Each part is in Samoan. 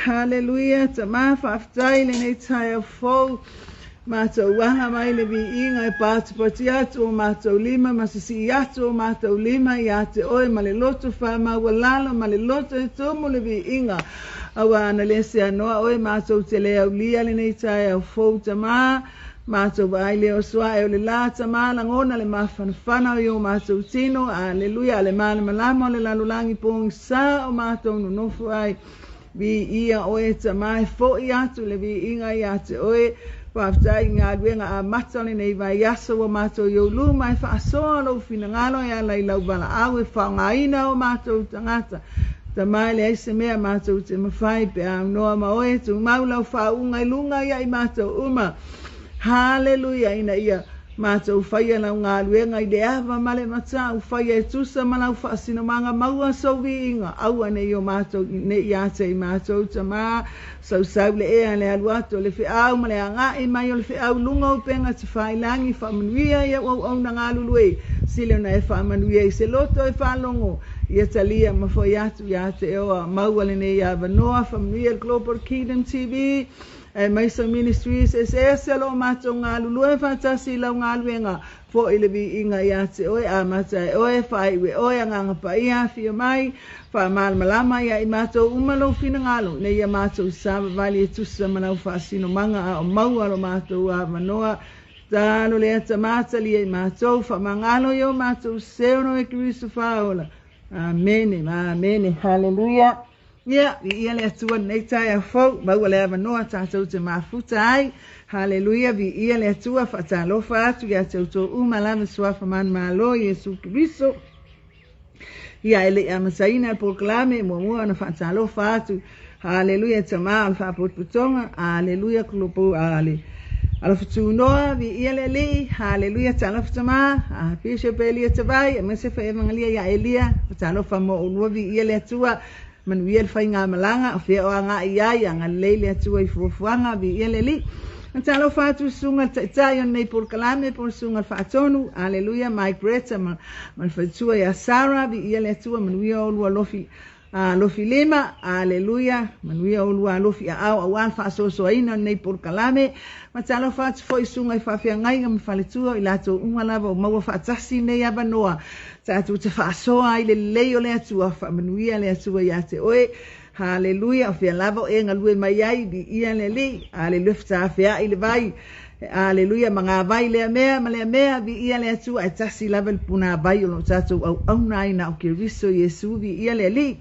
Hallelujah, tama faafetai lenei taeao fou. Matou aga mai le viiga e patipati atu o matou lima ma sisii atu o matou lima ia te oe ma le loto faamaualalo ma le loto e tumu le viiga. Auā na le seanoa oe matou te le aulia lenei taeao fou tama. Matou vaai le oso ae o le la tama lagona le mafanafana o i o matou tino. Aleluia, le malamalama o le lalolagi pogisa o matou nonofo ai. Viia oe tama e fo'i atu le viiga ia te oe. Faafetai i galuega amata o lenei vaiaso ua matou i ou luma e faasoa lou finagalo e ala i lau valaau e faaaogaina o matou tagata. Tama e leai se mea matou te mafai pe a aunoa ma oe, tumau lau faauuga i luga ia i matou uma. Haleluia, ina ia matou faia lau galuega i le ava ma le matau, faia e tusa ma lau faasinomaga maua sou viiga, aua ne i o matou ne i ia te i matou tama, sausau le ea le alu atu o le feau ma le agai mai o le feau i luga o upega tafailagi, faamanuia i au auauna galulue, sili ona e faamanuia i se loto e faalogo, ia talia ma foi atu ia te oa, maua lenei avanoa, faamanuia le Global Kingdom TV. Aemaise o ministries eseese o lo o matou galulue faatasi i lau galuega, foi le viiga ia te oe, amata e oe, faaiu e oe, Agaga Paia, afio mai, faamalamalama ia i matou uma lou finagalo, ina ia matou savavali e tusa ma lau faasinomaga a o maua lo matou avanoa. Talo lea Tama, talia i matou, faamagalo i o matou sese ona o Keriso faaola. Amene, amene, haleluia. Ia, viia le Atua i lenei taeao fou, maua le avanoa tatou te mafuta ai. Haleluia, viia le Atua, faatalofa atu ia te outou uma lava suafa manumalo Iesu Keriso. Ia, e le i amataina le polokalame, muamua ona faatalofa atu. Haleluia, Tama o le Faapotopotoga, haleluia, Kulopo, ale. Alofa tunoa, viia le Alii, haleluia, talofa tama, Bishop Elia Tavai, aemaise foi Evangelia ia Elia, talofa mo oulua, viia le Atua, manuia le faigamalaga, o fea o agai i ai, agalelei le Atua i fuafuaga, viia le Alii. Talofa atu susuga le taitai o lenei polokalame po o le susuga le faatonu, haleluia, Mike Bretta ma le faletua ia Sarah, viia le Atua, manuia oulua alofi alofi lima, haleluia, manuia oulua alofi aao aua le faasoasoaina o lenei polokalame. Ma talofa atu foi i susuga i faafeagaiga ma faletua o i latou uma lava o maua faatasi nei avanoa tatou te faasoa ai le lelei o le Atua, faamanuia le Atua ia te oe. Haleluia, o fea lava o e galue mai ai, viia le Alii, haleluia, fetafeai le vai, haleluia, magavai lea mea ma lea mea, viia le Atua, ae tasi lava le punavai o lo o tatou auauna ai na o Keriso Iesu, viia le Alii.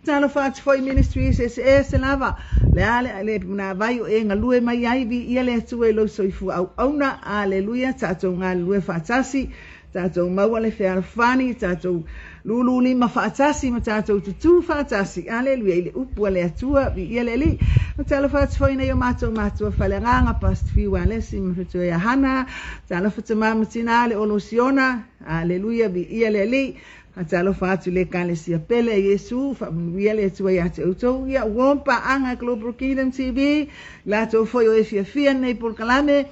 Talofa atu foi ministries eseese lava, le a le, le punavai o e galue mai ai, viia le Atua i lou soifua auauna, haleluia, tatou galulue faatasi, tatou maua le fealofani, tatou lulu lima faatasi ma tatou tutū faatasi, aleluia, i le upu a le Atua, viia le Alii. Ma talofa atu foi nei o matou matua faleagaga, Pastor Fiu Alesi ma faletua ia Hana, talofa tama ma tina le Olo Siona, aleluia, viia le Alii. Talofa atu le Ekalesia pele a Iesu, faamanuia le Atua ia te outou. Ia, ua paaga Global Kingdom TV, latou foi o e fiafia nei polokalame,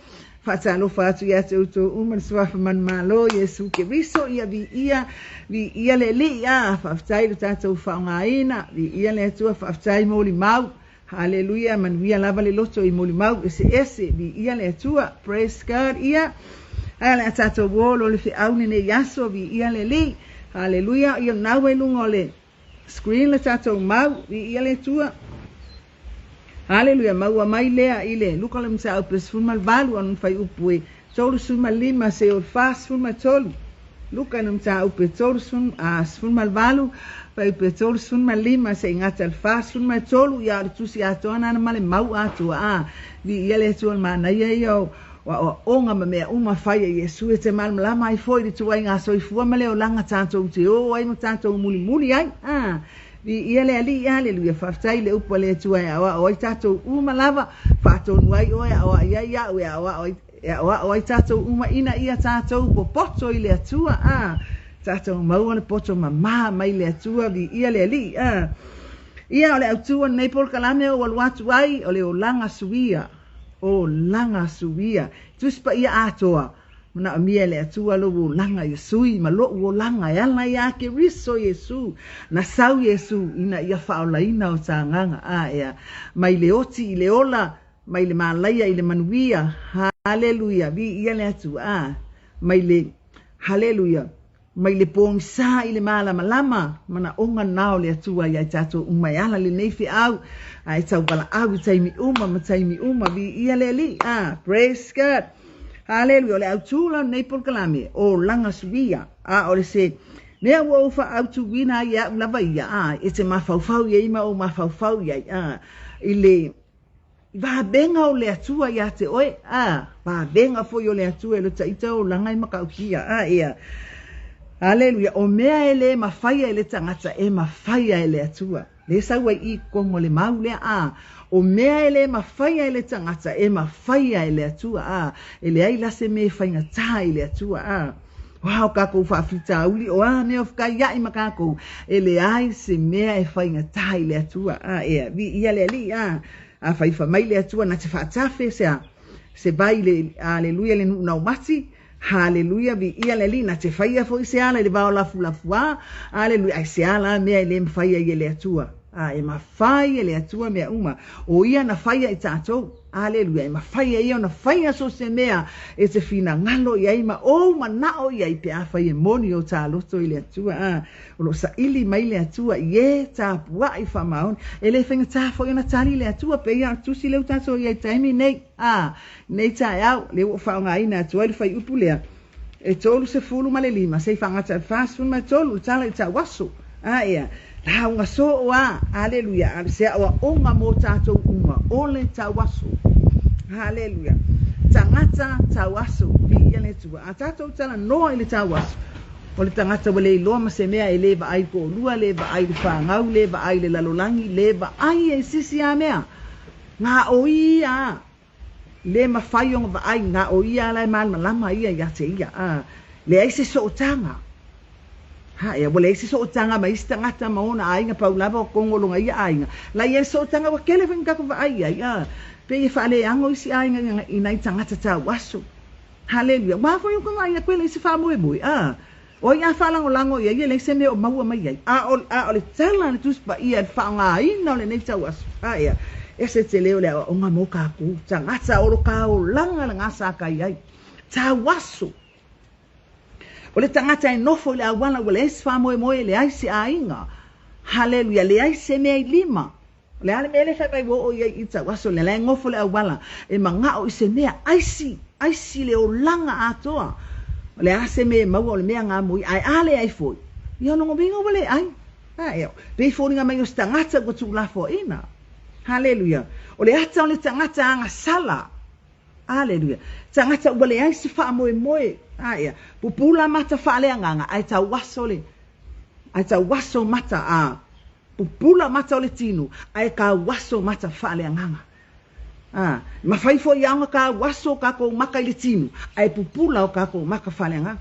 Faatalofa atu ia te outou uma le suafa manumalo Iesu Keriso, ia viia, viia le Alii, a faafetai lo tatou faaaogaina, viia le Atua, faafetai molimau, haleluia, manuia lava le loto i molimau eseese, viia le Atua, praise God, ia, ae le a tatou uō lo le feau lenei aso, viia le Alii, haleluia, ia nau ai luga o le screen le tatou mau, viia le Atua. Haleluia, maua mai lea i le Luka le Mataupu e 18 ona fuaiupu e 35 seia o le 43. Luka le Mataupu e 18 fuaiupu e 35 seia gata i le 43. Ia, o le tusi atoa lena ma le mau atoa. A, viia le Atua, o le manaia ia o aoaoga ma mea uma fai a Iesu e te malamalama ai foi i le tuaiga soifua ma le olaga tatou te o ai ma tatou mulimuli ai. A, Viia le Alii, aleluia, faafetai i le upu a le Atua e aoao ai tatou uma lava, faatonu ai oe, aoai ai au, e aoao ai, e aoao ai tatou uma ina ia tatou popoto i le Atua, a, tatou maua le poto mamā mai le Atua, viia le Alii, a. Ia, o le autu o lenei polokalame ua alu atu ai, o le olaga suia, olaga suia, Tusi Paia atoa, Manaomia e le Atua lou olaga ia sui ma loʻu olaga e ala iā Keriso Iesu. Na sau Iesu ina ia faaolaina o ta agaga aea mai le oti i le ola, mai le malaia i le manuia. Haleluia! Viia le Atua! A, mai le, haleluia, mai le pogisa i le malamalama, manaoga na o le Atua iā i tatou uma e ala lenei feau, a e tauvalaau i taimi uma ma taimi uma. Viia le Alii! A, praise God! Haleluia, o le autū la o lenei polokalame, olaga suia, a o le se mea ua ou faaautuina ai e au lava ia, a e te mafaufau i ai ma ou mafaufau i ai, a i le vavega o le Atua ia te oe, a vavega foi o le Atua e lo taita olaga e matautia, a ia. Haleluia, o mea e le mafaia e le tagata e mafaia e le Atua. Le sau ai i totonu o le mau lea, a, o mea e le mafaia e le tagata, e mafaia e le Atua, a, e leai la se mea e faigata i le Atua, a. O a o kākou faafitauli, o a mea o fekaiaʻi ma kākou, e leai se mea e faigata i le Atua, a, ea, viia le Alii, a, afai fai mai le Atua na te faatafe se a, se vai le, aleluia, le nuu naumati, Haleluia, viia le Alii, na te faia foi se ala i le vao lafulafuā, aleluia, ai se ala mea e le mafai ai e le Atua. A e mafai e le Atua mea uma, o Ia na faia i tatou. Aleluia. E mafai e Ia ona faia so o se mea e te finagalo i ai ma ou manao i ai pe afai e moni o ta loto i le Atua. A, o lo o saili mai le Atua i e tapuai faamaoni. E le faigata foi ona tali le Atua pei lava o le tusi lea ua tatou i ai i le taimi nei. A, nei taeao, lea ua ou faaaogaina atu ai le fuaiupu lea, e 35 seia faagata i le 43 le tala i tauaso. A ia, lauga soo a, aleluia, a o se aoaoga mo tatou uma, o le tauaso. Haleluia. Tagata tauaso, viia le Atua. A tatou talanoa i le tauaso, o le tagata ua le iloa ma se mea e le vaai i le toalua, le vaai i le fanau, le vaai i le lalolagi, le vaai i se isi lava mea. Na o ia le mafai ona vaai, na o ia la e malamalama ia ia te ia. A, leai se sootaga. Ha, ea, ua leai se sootaga ma isi tagata ma ona aiga, pau lava o togo o lona ia aiga. La i ai le sootaga ua tele foi ni tatou vaai i ai. A, pei e faaleago isi aiga i nai tagata tauaso. Haleluia. Ua foi o vaai atu e leai se faamoemoe. A, o ai a faalagolago i ai, e leai se mea o maua mai ai. A o, a o le tala a le Tusi Paia i le faaaogaina o lenei tauaso, a ea, ese tele o le aoaoga mo kākou tagata o lo ka olaga lena sa kai ai. Tauaso. O le tagata e nofo i le auala ua leai se faamoemoe, leai se aiga. Haleluia. Leai se mea i lima. O le a le mea lea fai mai ua oo i ai i tauaso lea la e nofo le auala e manao i se mea aisi, aisi le olaga atoa. O le a se mea e maua o le mea gamoi ae a leai foi, ia o lona uiga ua le ai. A ea, pei foliga mai o se tagata ua tuulafoaina. Haleluia. O le ata o le tagata agasala. Aleluia. Tagata ua leai se faamoemoe. A ea, pupula mata faaleagaga ae tauaso le, ae tauaso mata a Pupula mata o le tino, ae kauaso mata faaleagaga. A, mafai foi ia ona kauaso o kakou maka i le tino, ae pupula o kakou maka faaleagaga.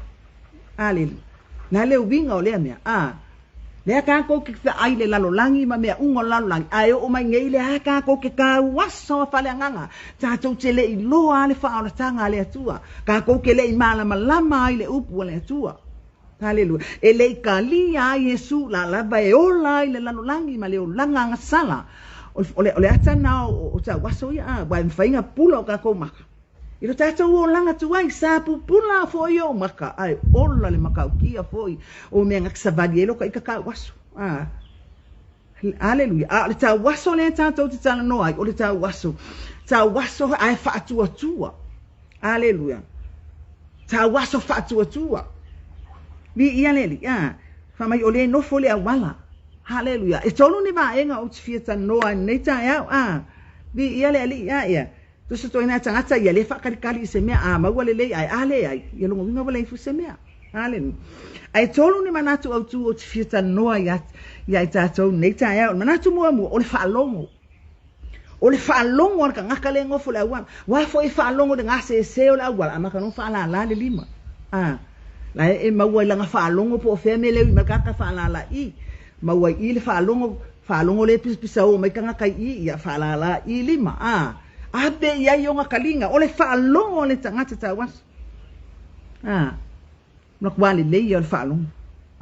Aleluia. Na le uiga o lea mea. A, lea kakou ke feai le lalolagi ma mea uma o le lalolagi, ae oo mai nei le a kakou ke kauaso a faaleagaga. Tatou te le iloa a le faaolataga a le Atua. Kakou ke le i malamalama ai le upu a le Atua. Haleluia. E le i kalia ai Iesu la lava e ola ai le lalolagi ma le olaga agasala. O, o, le, o le ata na o, o tauaso ia, a, ua e mafai ona pula o kakou maka. I lo tatou olaga tuai, sa pupula foi ou maka, ae ola le matautia foi o mea na savali ai lo ka ika tauaso. A, Aleluia. A o le tauaso lea tatou te talanoa ai, o le tauaso. Tauaso ae faatuatua. Aleluia. Tauaso faatuatua. Viia le Alii. A, fai mai o lea e nofo i le auala. Haleluia. E tolu ni vaega ou te fia talanoa ai lenei taeao. A, viia le Alii. A, ia. Tusa toi nā tagata ia le faakalikali i se mea, a maua lelei ae a leai, ia lona uiga ua leai foi se mea. Haleluia. Ae tolu ni manatu autū ou te fia talanoa ia, ia i tatou lenei taeao. O le manatu muamua, o le faalogo. O le faalogo a le tagata lea e nofo i le auala. Aua foi e faalogo i le gasese o le auala, amata loa ona faalala le lima. A, la e maua i lana faalogo po o fea mea lea e ui mai le tagata faalala i. Maua i i le faalogo, faalogo lea pisapisao mai tagata i i, ia faalala i lima. A, ave i ai ona taliga. O le faalogo a le tagata tauaso. A, matua lelei ia o le faalogo.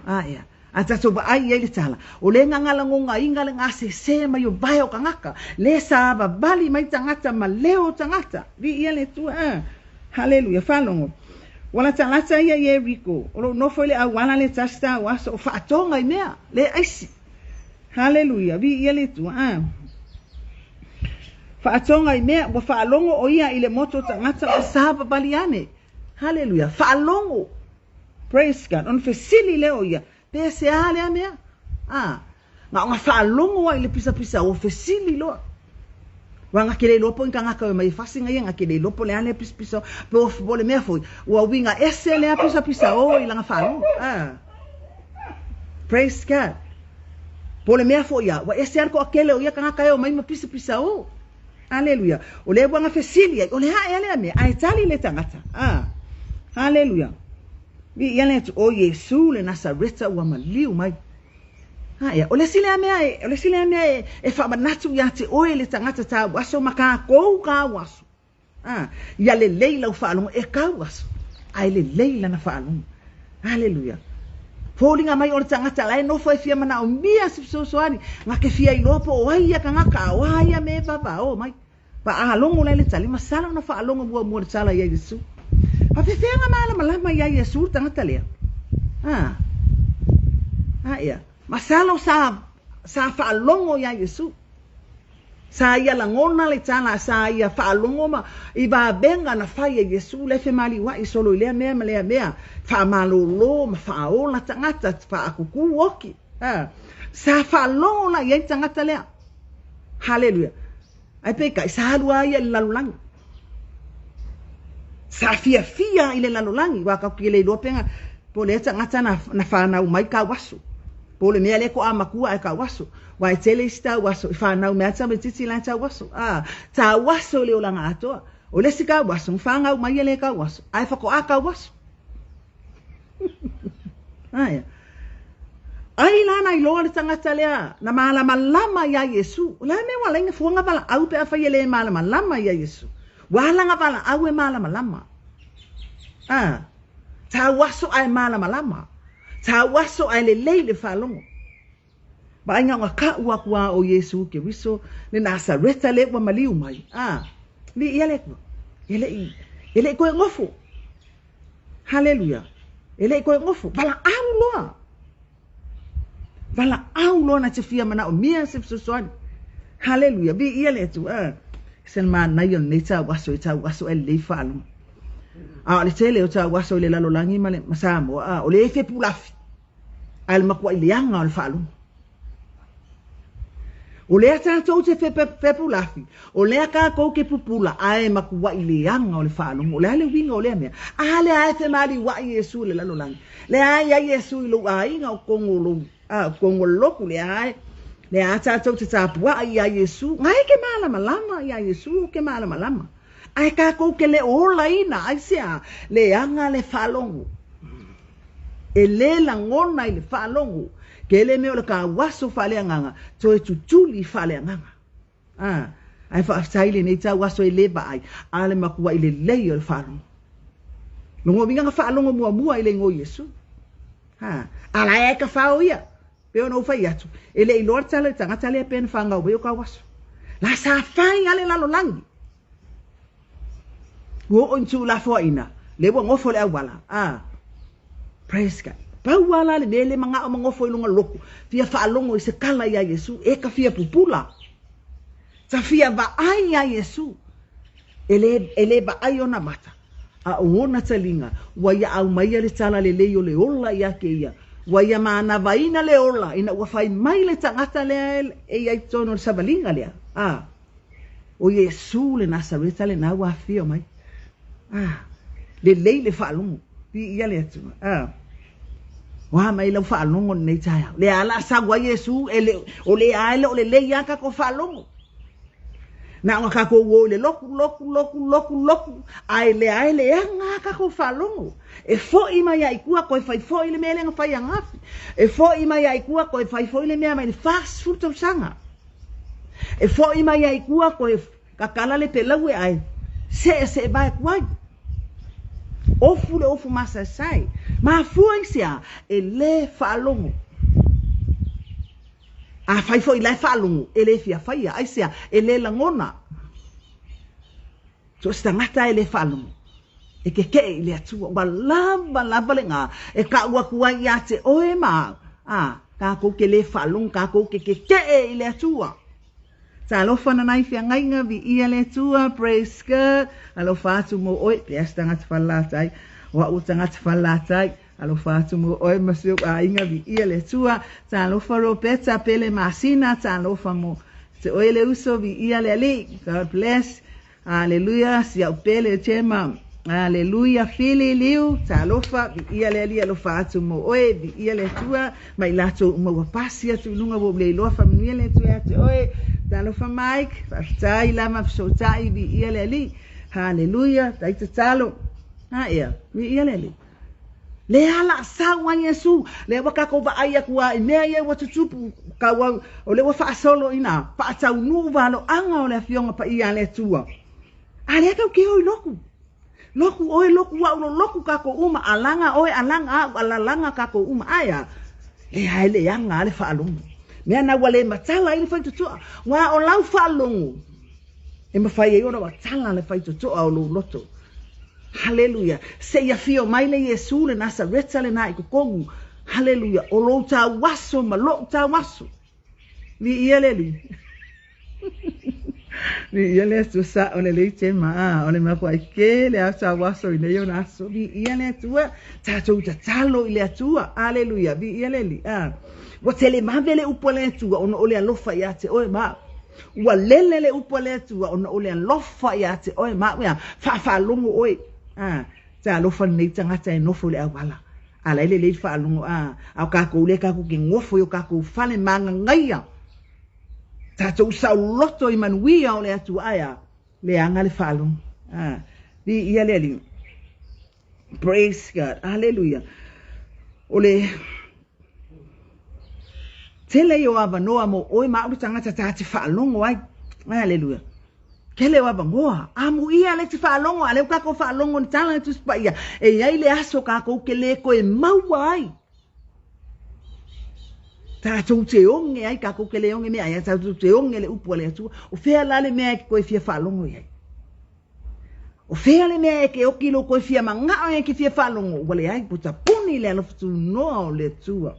A, ea. A tatou vaai i ai le tala, o le gagalagogaina le gasese mai o vae o tagata, le savavali mai tagata ma leo o tagata. Viia le Atua. A, haleluia. Faalogo. Ua latalata ia Ieriko, o lou nofo i le auala le tasi tauaso o faatoga i mea, le aisi. Haleluia. Viia le Atua. A. Faatoga i mea, ua faalogo o ia i le moto o tagata o savavali ane. Haleluia. Faalogo. Praise God. Ona fesili lea o ia, pe se a lea mea? A, na ona faalogo ai i le pisapisa ua fesili loa. Ua na ke le iloa po i tagata e mai e fasi na ia, na ke le iloa po le a lea pisapisa o, po o le mea foi, ua uiga ese lea pisapisa o i lana faalogo. A, praise God. Po o le mea foi ia, ua ese lava le toatele o ia tagata e omai ma pisapisa o. Aleluia. O lea ua na fesili ai, o le a ea lea mea? Ae tali le tagata. A, aleluia. Viia le Atua, o Iesu le Nasareta ua maliu mai. A ea, o le isi lea mea e, o le isi lea mea e, e faamanatu ia te oe le tagata tauaso ma kākou tauaso. A, ia lelei lau faalogo e tauaso, ae lelei lana faalogo. Aleluia. Foliga mai o le tagata la e nofo e fia manaomia se fesoasoani, na te fia iloa po o ai ia tagata a o a ia mea e vavao mai. Faalogo la i le tali, masalo na faalogo muamua i le tala ia Iesu. Faapefea na malamalama ia Iesu le tagata lea? A, a ia, masalo sa, sa faalogo ia Iesu. Sa ia lagona le tala, sa ia faalogo ma i vavega na fai e Iesu le femaliua'i solo i lea mea ma lea mea, faamalōlō ma faaola tagata, faakukū oki. A, sa faalogo la i ai le tagata lea. Haleluia. Ae peitai, sa alu lava ia i le lalolagi. Sa fiafia i le lalolagi, aua tatou te le iloa pe na, po o lea tagata na, na fanau mai tauaso. Po o le mea lea toa matua ae tauaso. Aua e tele isi tauaso, e fanau mai lava le tamaitiiti la e tauaso. A, tauaso i le olaga atoa. O le isi tauaso, na fanau mai ia le tauaso, ae faatoa tauaso. Aia. Ai la na iloa le tagata lea na malamalama iā Iesu. O le a mea ua ala ai na fua na valaau pe afai e le malamalama iā Iesu? Ua ala na valaau e malamalama. A, tauaso ae malamalama. Tauaso ae lelei le faalogo. Vaaiga ona ka'u aku a o Iesu Keriso le Nasareta le ua maliu mai. A, viia le Atua. E le'i, e le'i toe nofo. Haleluia. E le'i toe nofo. Valaau loa. Valaau loa na te fia manaomia se fesoasoani. Haleluia. Viia le Atua. A, se manaia o lenei tauaso e tauaso ae lelei faalogo. A o le tele o tauaso i le lalolagi ma le ma Samoa, a o le fepulafi. Ae le matuai leaga o le faalogo. O lea tatou te fepulafi, o lea tatou te pupula, ae matuai leaga o le faalogo. O le a le uiga o lea mea? A lea e femaliuai Iesu i le lalolagi. Lea e i ai Iesu i lou aiga o totonu o lou, a, o totonu o le lotu, lea e, lea tatou te tapuai iā Iesu. Na e ke malamalama iā Iesu, ke malamalama. Ae tatou te le o olaina, aisea? Leaga le faalogo. E lē lagona i le faalogo, kele mea o le tauaso faaleagaga, toe tutuli faaleagaga. A, ae faafetai i lenei tauaso e lē vaai, a le makuaʻi lelei o le faalogo. Logo uiga na faalogo muamua i le igoa o Iesu. A, a la e tafao ia, pei ona ou fai atu, e le iloa le tala i le tagata lea pe na fanau ai o tauaso. La sa fai a le lalolagi. Ua oo i tuulafoaiina, lea ua nofo i le auala. A, praise God. Pau lava la le mea le manao ma nofo i luga lotu, fia faalogo i se tala iā Iesu, e ka fia pupula. Sa fia vaai iā Iesu. E le, e le vaai ona mata, a o ona taliga, ua ia aumaia le tala lelei o le ola ia te ia. Ua ia manavaina le ola ina ua fai mai le tagata lea e i ai totonu o le savaliga lea. A, O Iesu le Nasareta lena ua afio mai. Ah, lelei le faalogo. Viia le Atua. Ah. Ua mai lau faalogo lenei taeao. Le ala sau ai Iesu, e le, o le a e le o lelei a tatou faalogo. Na ona tatou o i le lotu, lotu, lotu, lotu, lotu, ae lea e leaga a tatou faalogo. E fo'i mai ai tua toe fai fo'i le mea lea na fai ananafi. E fo'i mai ai tua toe fai fo'i le mea mai le 40 tausaga. E fo'i mai ai tua koe kakala le pelaue ae se'ese'e vae atu ai. Ofu le ofu masaesae. Mafua i se a? E lē faalogo. Afai foi la e faalogo, e lē fia faia. Aisea? E lē lagona. So o se tagata e lē faalogo, e keke'e i le Atua. Ua lava lava lena e ka'u atu ai iā te oe ma au. A, tatou te lē faalogo, tatou te keke'e i le Atua. Talofa nanai feagaiga, viia le Atua, praise God. Alofa atu mo oe, pe a se tagata falelatai. O a'u o tagata falelatai. Alofa atu mo oe ma si ou aiga, viia le Atua. Talofa Roberta Pele Masina, talofa mo te oe le uso, viia le Alii. God bless. Aleluia, si au pele Chema. Aleluia, Fili Liu, talofa, viia le Alii, alofa atu mo oe, viia le Atua. Ma i latou uma ua pasi atu i luga ua ou le iloa, faamanuia le Atua ia te oe. Talofa Mike, faafetai lava fesootai, viia le Alii. Haleluia, tai tatalo. A ea, viia le Alii. Lea la sau ai Iesu, lea ua tatou vaai atu a i mea ia ua tutupu, kau au, o lea ua faasolo ina faataunuu valoaga o le Afioga Paia a le Atua. A lea tau ke o i lotu. Loku ʻoe, loku a'u, loloku kākou uma, alaga ʻoe, alaga aʻu, alalaga kākou uma. Ae a? Leai leaga a le faalogo. Mea na ua le matala ai le faitotoa. Ua o lau faalogo e mafai ai ona matala le faitotoa o lou loto. Haleluia. Seia afio mai le Iesu le Nasareta lenā i totonu. Haleluia. O lou tauaso ma loʻu tauaso. Viia le Alii. Viia le Atua sa'o lelei tema a o le mea tele a tauaso i nei ona aso. Viia le Atua, tatou tatalo i le Atua. Aleluia. Viia le Alii. A ua televave le upu a le Atua ona o le alofa iā te oe ma a'u. Ua lele le upu a le Atua ona o le alofa iā te oe ma a'u. Ea faafaalogo oe. A talofa lenei tagata e nofo i le auala. A la e lelei le faalogo a a o kākou lea kākou ke nofo i o kākou fale magagaia. Tatou saoloto i manuia o le Atua ae a leaga le faalogo. A viia le Alii. Praise God. Hallelujah. O le tele ia o avanoa mo oe ma a'u le tagata ta te faalogo ai. Hallelujah. Tele o avanoa. Amuia le te faalogo, a lea ua kākou faalogo i le tala a le Tusi Paia, e i ai le aso kākou ke lē toe maua ai. Tatou te oge ai, kākou ke lē oge meaai, a tatou te oge le upu a le Atua. O fea la le mea e te toe fia faalogo i ai? O fea le mea e ke oki i lou toe fia mana'o e ke fia faalogo? Ua leai, ua tapuni le alofa tunoa o le Atua.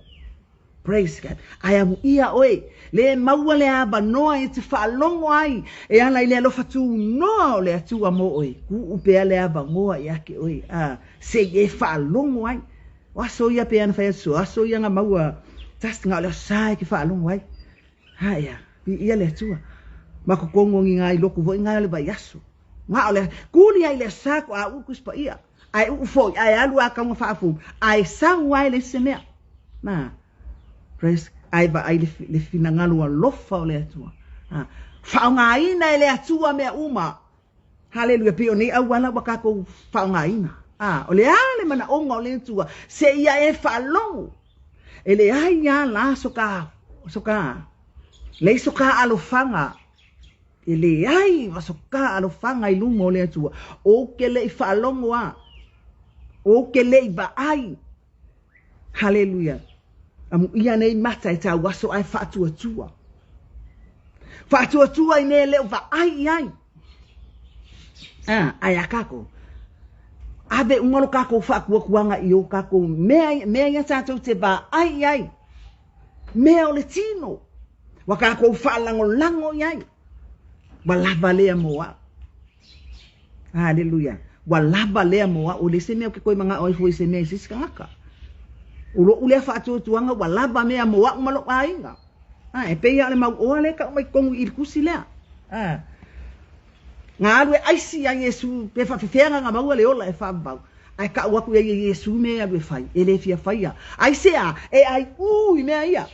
Praise God. Ae amuia oe, le maua le avanoa e te faalogo ai e ala i le alofa tunoa o le Atua mo oe. Tuu pea le avanoa ia te oe, a se i e faalogo ai. O aso ia pei ona fai atu, o aso ia na maua just na o le aso sa e te faalogo ai. Ae a, viia le Atua. Ma totonu o ni nai lotu foi na o le vaiaso. Na o le kuli ai le aso sa ko a uu Tusi Paia. Ae uu foi, ae alu a kauga faafou, ae sau ai le isi mea. Na, praise, ae vaai le, le finagalo alofa o le Atua. Ha, faaaogaina e le Atua mea uma. Haleluia, pei o nei auala ua kākou faaaogaina. A, o le a le manaʻoga o le Atua, seia e faalogo. E leai lava la so ka, so ka, leai so ka alofaga E leai ma so ka alofaga i luma o le Atua, ou ke le i faalogo a, ou ke le i vaai. Haleluia. Amuia nei mata e tauaso ae faatuatua. Faatuatua i mea e le o vaai i ai. A, ae a kākou. Ave uma lo kākou faatuatuaga i o kākou mea, mea ia tātou te vaai i ai. Mea o le tino. Ua kākou faalagolago i ai. Ua lava lea mo a'u. Haleluia. Ua lava lea mo a'u. E leai se mea ou te toe mana'o ai fua i se mea i se isi tagata. O lo'u lea faatuatuaga ua lava mea mo a'u ma lo'u aiga. A, e pei lava o le mau oa lea e tau mai totonu i i le tusi lea. A, na alu e aisi iā Iesu, pe faafefea na maua le ola e faavavau. Ae tau atu i ai e Iesu mea e alu e fai, e le fia faia. Aisea? E aiʻū i mea ia.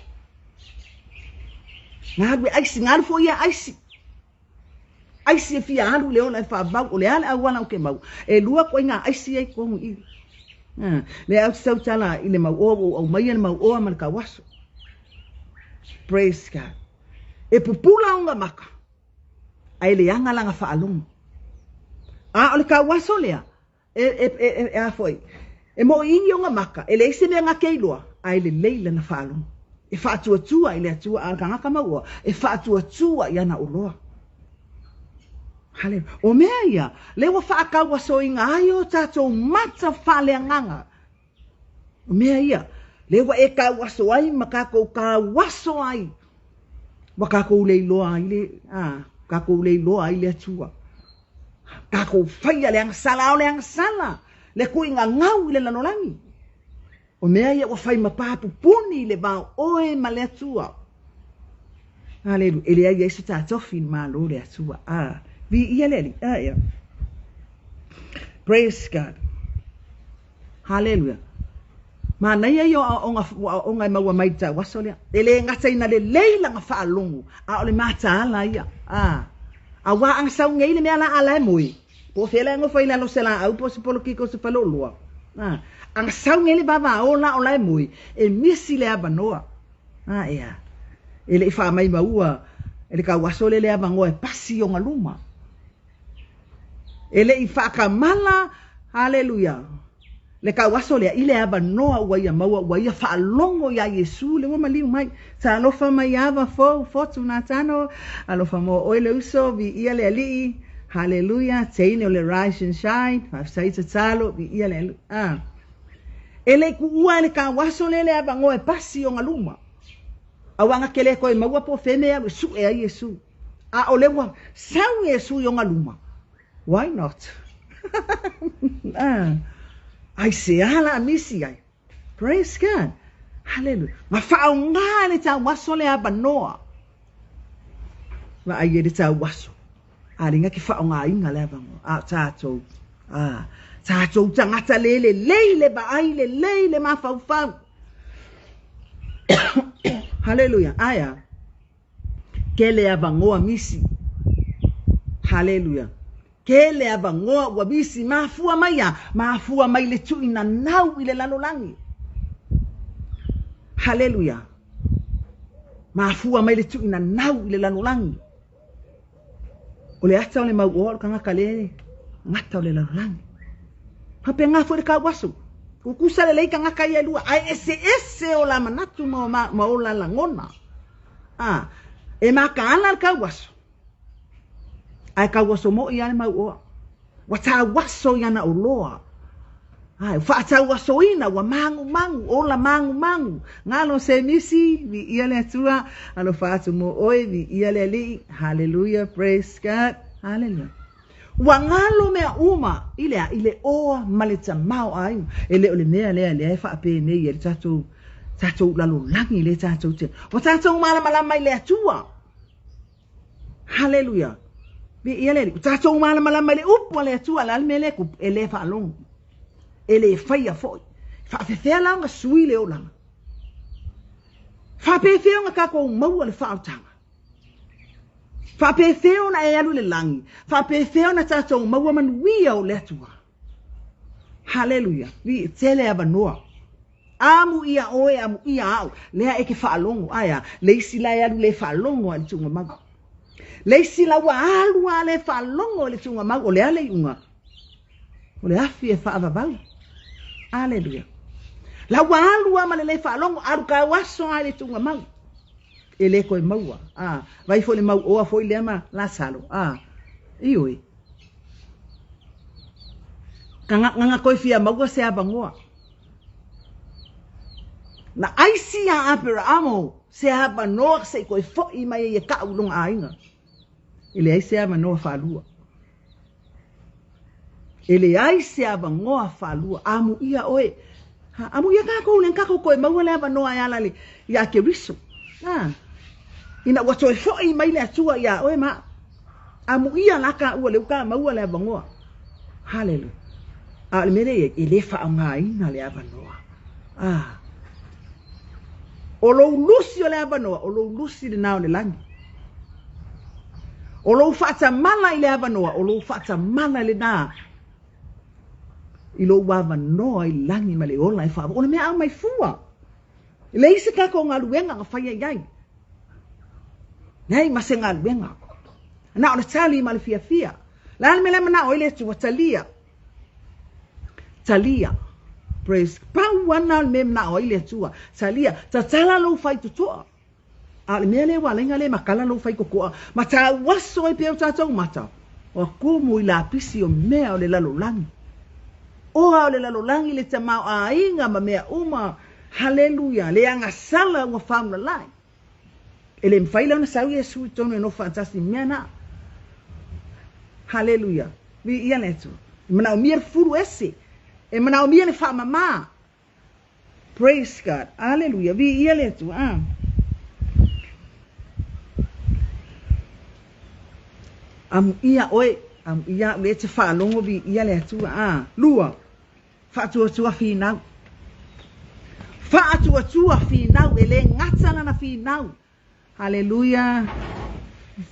Na alu e aisi, na alu foi ia aisi. Aisi e fia alu i le ola e faavavau, o le a le auala ou ke maua? E lua koina aisi ia i totonu i i. Lea au te tautala i le mauoa, ua ou aumaia le mauoa ma le tauaso. Praise God. E pupula ona maka, ae leaga lana faalogo. A o le tauaso lea, E, e, e, e, a foi, e moʻiini ona maka, e leai se mea na te iloa, ae lelei lana faalogo. E faatuatua i le Atua, a o le tagata mauoa, e faatuatua i ana oloa. Haleluia. O mea ia, lea ua faatauasoina ai o tatou mata faaleagaga. O mea ia, lea ua e tauaso ai ma tatou tauaso ai. Ua tatou le iloa ai le, a, tatou le iloa ai le Atua. Tatou faia le agasala, a o le agasala, le tuiga gau i le lalolagi. O mea ia ua fai ma pā pupuni i le va o oe ma le Atua. Aleluia. E leai ai so ta tofi i le Malo o le Atua. A, viia le Alii. A, ia. Praise God. Haleluia. Manaia ia o aoaoga, aoaoga e maua mai i le tauaso lea. E le gata ina lelei lana faalogo, a o le mataala ia. A, auā ana sau nei le mea la a la e moe, po o fea la e nofo ai i lalo o se laau po o se polokiko o se faleoloa. A, ana sau nei le vavao la o la e moe, e misi le avanoa. A, ea. E le i faamaimaua e le tauaso lea le avanoa e pasi i ona luma. E le i faakamala. Haleluia! Le tauaso lea i le avanoa ua ia maua, ua ia faalogo iā Iesu le ua maliu mai. Talofa mai ava fou, fotu Natano, alofa mo oe le uso, viia le Alii, Haleluia, teine o le Rise and Shine, faafetai tatalo, viia le Alii. Ah. E le i kuua e le tauaso lea le avanoa e pasi ona luma. Aua na te le toe maua po o fea mea e alu e sue ai Iesu. A o lea ua sau Iesu i ona luma. Why not? Aisea la a misi ai? Praise God. Hallelujah. Ma faaaoga e le tauaso le avanoa. Vaai e le tauaso. A le ke faaaogaina le avanoa. A o tatou. A, tatou tagata le lelei le vaai lelei le mafaufau. Hallelujah. Aia. Kele avanoa misi. Haleluia. Kele avanoa ua misi, mafua mai a, mafua mai le tuuina nau i le lalolagi. Haleluia. Mafua mai le tuuina nau i le lalolagi. O le ata o le mauoa o le tagata le gata o le lalolagi. Faapena foi le tauaso. Tutusa lelei tagata ia e lua, ae eseese o la manatu ma o la lagona. A, e makaala le tauaso, ae tauaso moi lava le mauoa. Ua tauaso i ana oloa. Ae, ua faatauasoina, ua magumagu, ola magumagu. Galo se misi, viia le Atua, alofa atu mo oe, viia le Alii. Hallelujah, praise God, hallelujah. Ua galo mea uma i le a, i le oa ma le tamaoaiga. E le o le mea lea lea e faapenei ai le tatou, tatou lalolagi lea tatou te, ua tatou malamalama i le Atua. Haleluia. Viia le Alii. Ua tatou malamalama i le upu a le Atua, o le a le mea lea e tupu? E le faalogo. E le faia foi. E faafefea la ona sui le olaga? Faapefea ona tatou maua le faaotaga? Faapefea ona e alu i le lagi? Faapefea ona tatou maua manuia o le Atua? Haleluia. Viia, tele avanoa. Amuia oe, amuia au. Lea e te faalogo. Ae a? Le isi la e alu le faalogo lava i le tuugamau. Le isi la ua alu lava le faalogo i le tuugamau. O le a le iuga? O le afi e faavavau. Aleluia. La ua alu lava ma le le faalogo, alu tauaso lava i le tuugamau. E le toe maua. A, vai foi le mauoa foi lea ma Lasalo. A, ioe. Nana toe fia maua se avanoa. Na aisi a Aperaamo se avanoa se i toe foi mai ai e tau i lona aiga. E leai se avanoa faalua. E leai se avanoa faalua. Amuia oe. Amuia tatou lea na tatou toe maua le avanoa e ala iā Keriso. A, ina ua toe foi mai le Atua iā oe ma au. Amuia la taua lea ua ta maua le avanoa. Haleluia. A o le mea lea e i ai, e le faaaogaina le avanoa. A, o lou lusi o le avanoa, o lou lusi lena o le lagi. O lou faatamala i le avanoa, o lou faatamala lena i lou avanoa i lagi ma le ola e faavavau. O le mea aumai fua. E leai se tatou galuega na faia i ai. Leai ma se galuega. Na o le tali ma le fiafia. O le a le mea la e manao ai le Atua? Talia. Talia. Praise. Pau ana o le mea e manao ai le Atua. Talia. Tatala lou faitotoa. A o le mea lea ua ala ai ona le matala lou faitotoa ma tauaso ai pea o tatou mata, ua tumu i lapisi o mea o le lalolagi. Oa o le lalolagi le tamaoaiga ma mea uma, haleluia, le agasala ua faulalae. E le mafai la ona sau Iesu i totonu e nofo faatasi i mea na. Haleluia. Viia le Atua. E manaomia le fulu ese. E manaomia le faamama. Praise God. Aleluia. Viia le Atua. Ah. Amuia oe, amuia au lea e te faalogo viia le Atua. Ah. Lua. Faatuatua finau. Faatuatua finau, e le gata lana finau. Haleluia.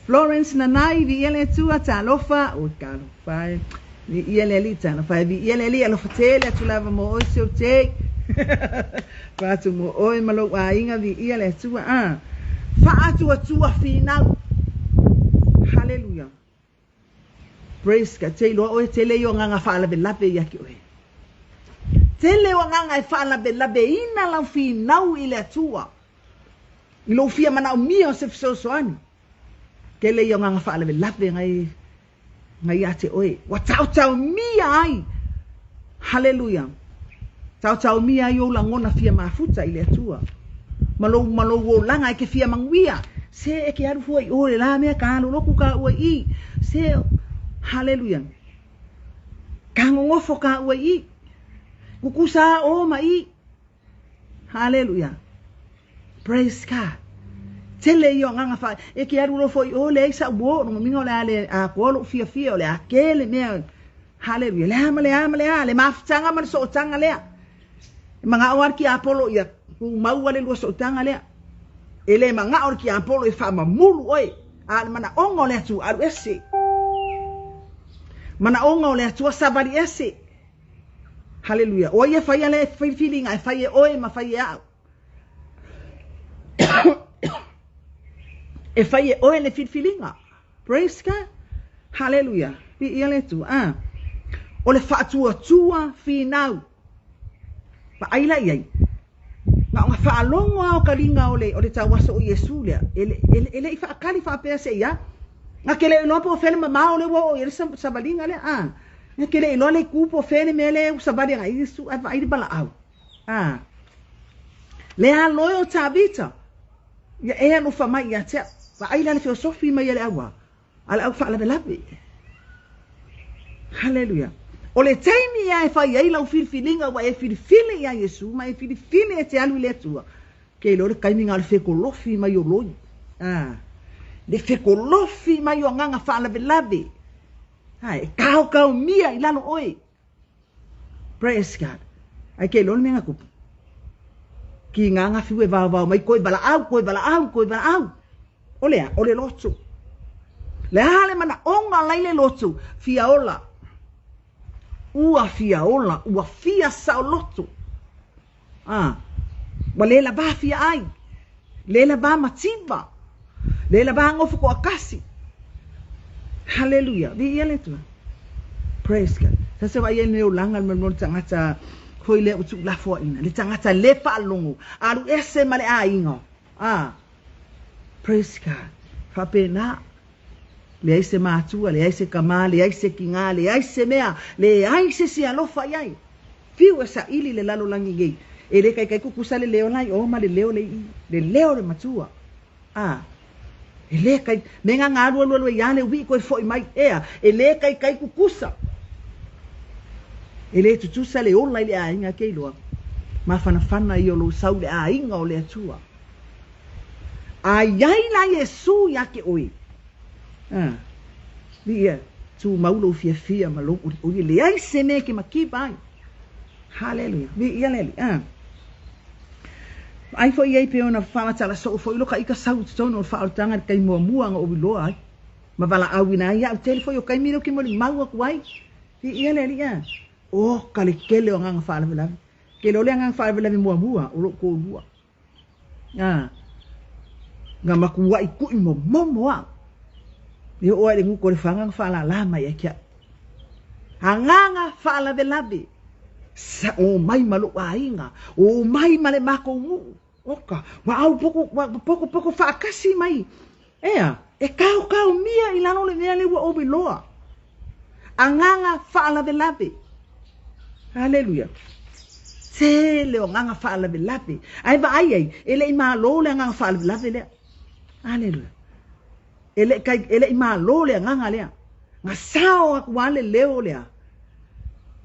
Florence Nanai, viia le Atua, talofa. Oi, talofa e. Viia le Alii, talofa e. Viia le Alii, alofa tele atu lava mo oe si ou te. Faatu mo oe ma lou aiga, viia le Atua. Ah. Faatuatua finau. Haleluia. Praise God. Te iloa oe tele ia o agaga faalavelave ia te oe. Tele o agaga e faalavelaveina lau finau i le Atua. I lou fia manaomia o se fesoasoani. Tele ia o agaga faalavelave ngai ngai ia te oe. Ua taotaomia ai. Haleluia. Taotaomia ai ou lagona fia mafuta i le Atua. Ma lou, ma lou olaga e ke fia manuia. Se e ke alu fua i o le la mea ka alu loku ka ua i. Se, haleluia. Ka gogofo ka ua i. Kukusa o ma i. Haleluia. Praise God. Tele ia o agaga fa e ke alu loa foi o leai sa'u uō lona uiga o le a le atoa lo'u fiafia o le a kē le mea. Haleluia. Le a ma le a ma le a le mafutaga ma le sootaga lea. E mana'o lava le tiapolo ia tumau le lua sootaga lea. E le mana'o le tiapolo e faamamulu oe, a o le manaoga o le Atua alu ese. Manaoga o le Atua savali ese. Haleluia. O ai e faia le filifiliga e fai e oe ma fai e a'u. E fai e oe le filifiliga. Praise God. Haleluia. Viia le Atua. Ah. O le faatuatua finau. Vaai la i ai. Na o na faalogo lava o taliga o le, o le tauaso o Iesu lea, e, e, e le i faakali faapea se i a. Na te le iloa po o fea le mamao lea ua oo i ai le savaliga lea. Ah. Na te le iloa le itu po o fea le mea lea ua savali agai i Iesu ae vaai le valaau. Ah. Le aloe o Tavita. Ia e alofa mai ia te au. Vaai la le feosofi mai a le auā, a le au faalavelave. Haleluia. O le taimi ia e fai ai lau filifiliga ua e filifili iā Iesu ma e filifili e te alu i le Atua, ke iloa le taimi na o le fekolofi mai o loi. Ah, le fekolofi mai o agaga faalavelave. Ah, e kaokaomia i lalo oe. Praise God. Ai ke iloa le mea na tupu. Ki ngā ngā whiu e vaovao mai, koe valaau, koe valaau, koe valaau. O le a, o le lotu. Le a le manaonga lai le lotu, fia ola. Ua fia ola, ua fia saoloto. Ah, ua le lavā fia ai, le lavā mativa, le lavā gofo toatasi. Haleluia, viia le Atua. Praise God. Sa se vaai ai lenei olaga le mea o le tagata foi lea ua tuulafoaiina, le tagata le faalogo, alu ese ma le aiga. Ah, praise God. Faapena, leai se matua, leai se tama, leai se tina, leai se mea, leai se isi e alofa i ai. Fiu e saili le lalolagi nei. E le kaikai kukusa le leo la i o ma le leo le i, le leo le matua. A, e le kai, me nga nga lua lua lua ia le wi koe foi mai, ea, e le kaikai kukusa. E le tutusa le ola i le aiga ke iloa. Mafanafana ia o lou sau i le aiga o le Atua. A iai la Iesu ia te oe. A, viia, tumau lou fiafia ma lou olioli, e leai se mea e te makiva ai. Haleluia. Viia le Alii. A. Vaai foi i ai pei ona faamatala soo foi lo ka ika sau i totonu o le faaolataga i le taimi muamua na ou iloa ai ma valaauina ai au. Tele foi o taimi lea ou te molimau atu ai. Viia le Alii. A. O ka le tele o agaga faalavelave. Tele o le agaga faalavelave muamua o lou toalua. A, na matuaʻi kuʻi momomo au. E oo ai i le nuku o le faga na faalālā mai ai ke aʻu. Agaga faalavelave, sa o mai ma loʻu aiga, o mai ma le makou nuu. Oka, ua au poko, ua pokopoko faakasi mai. Ea, e kaokaomia i lalo o le mea lea ua ou iloa. Agaga faalavelave. Haleluia. Tele o agaga faalavelave. Ae vaai ai, e le i malo le agaga faalavelave lea. Haleluia. E le, kai, e le i malo le agaga lea. Na sao aku lava le leo lea.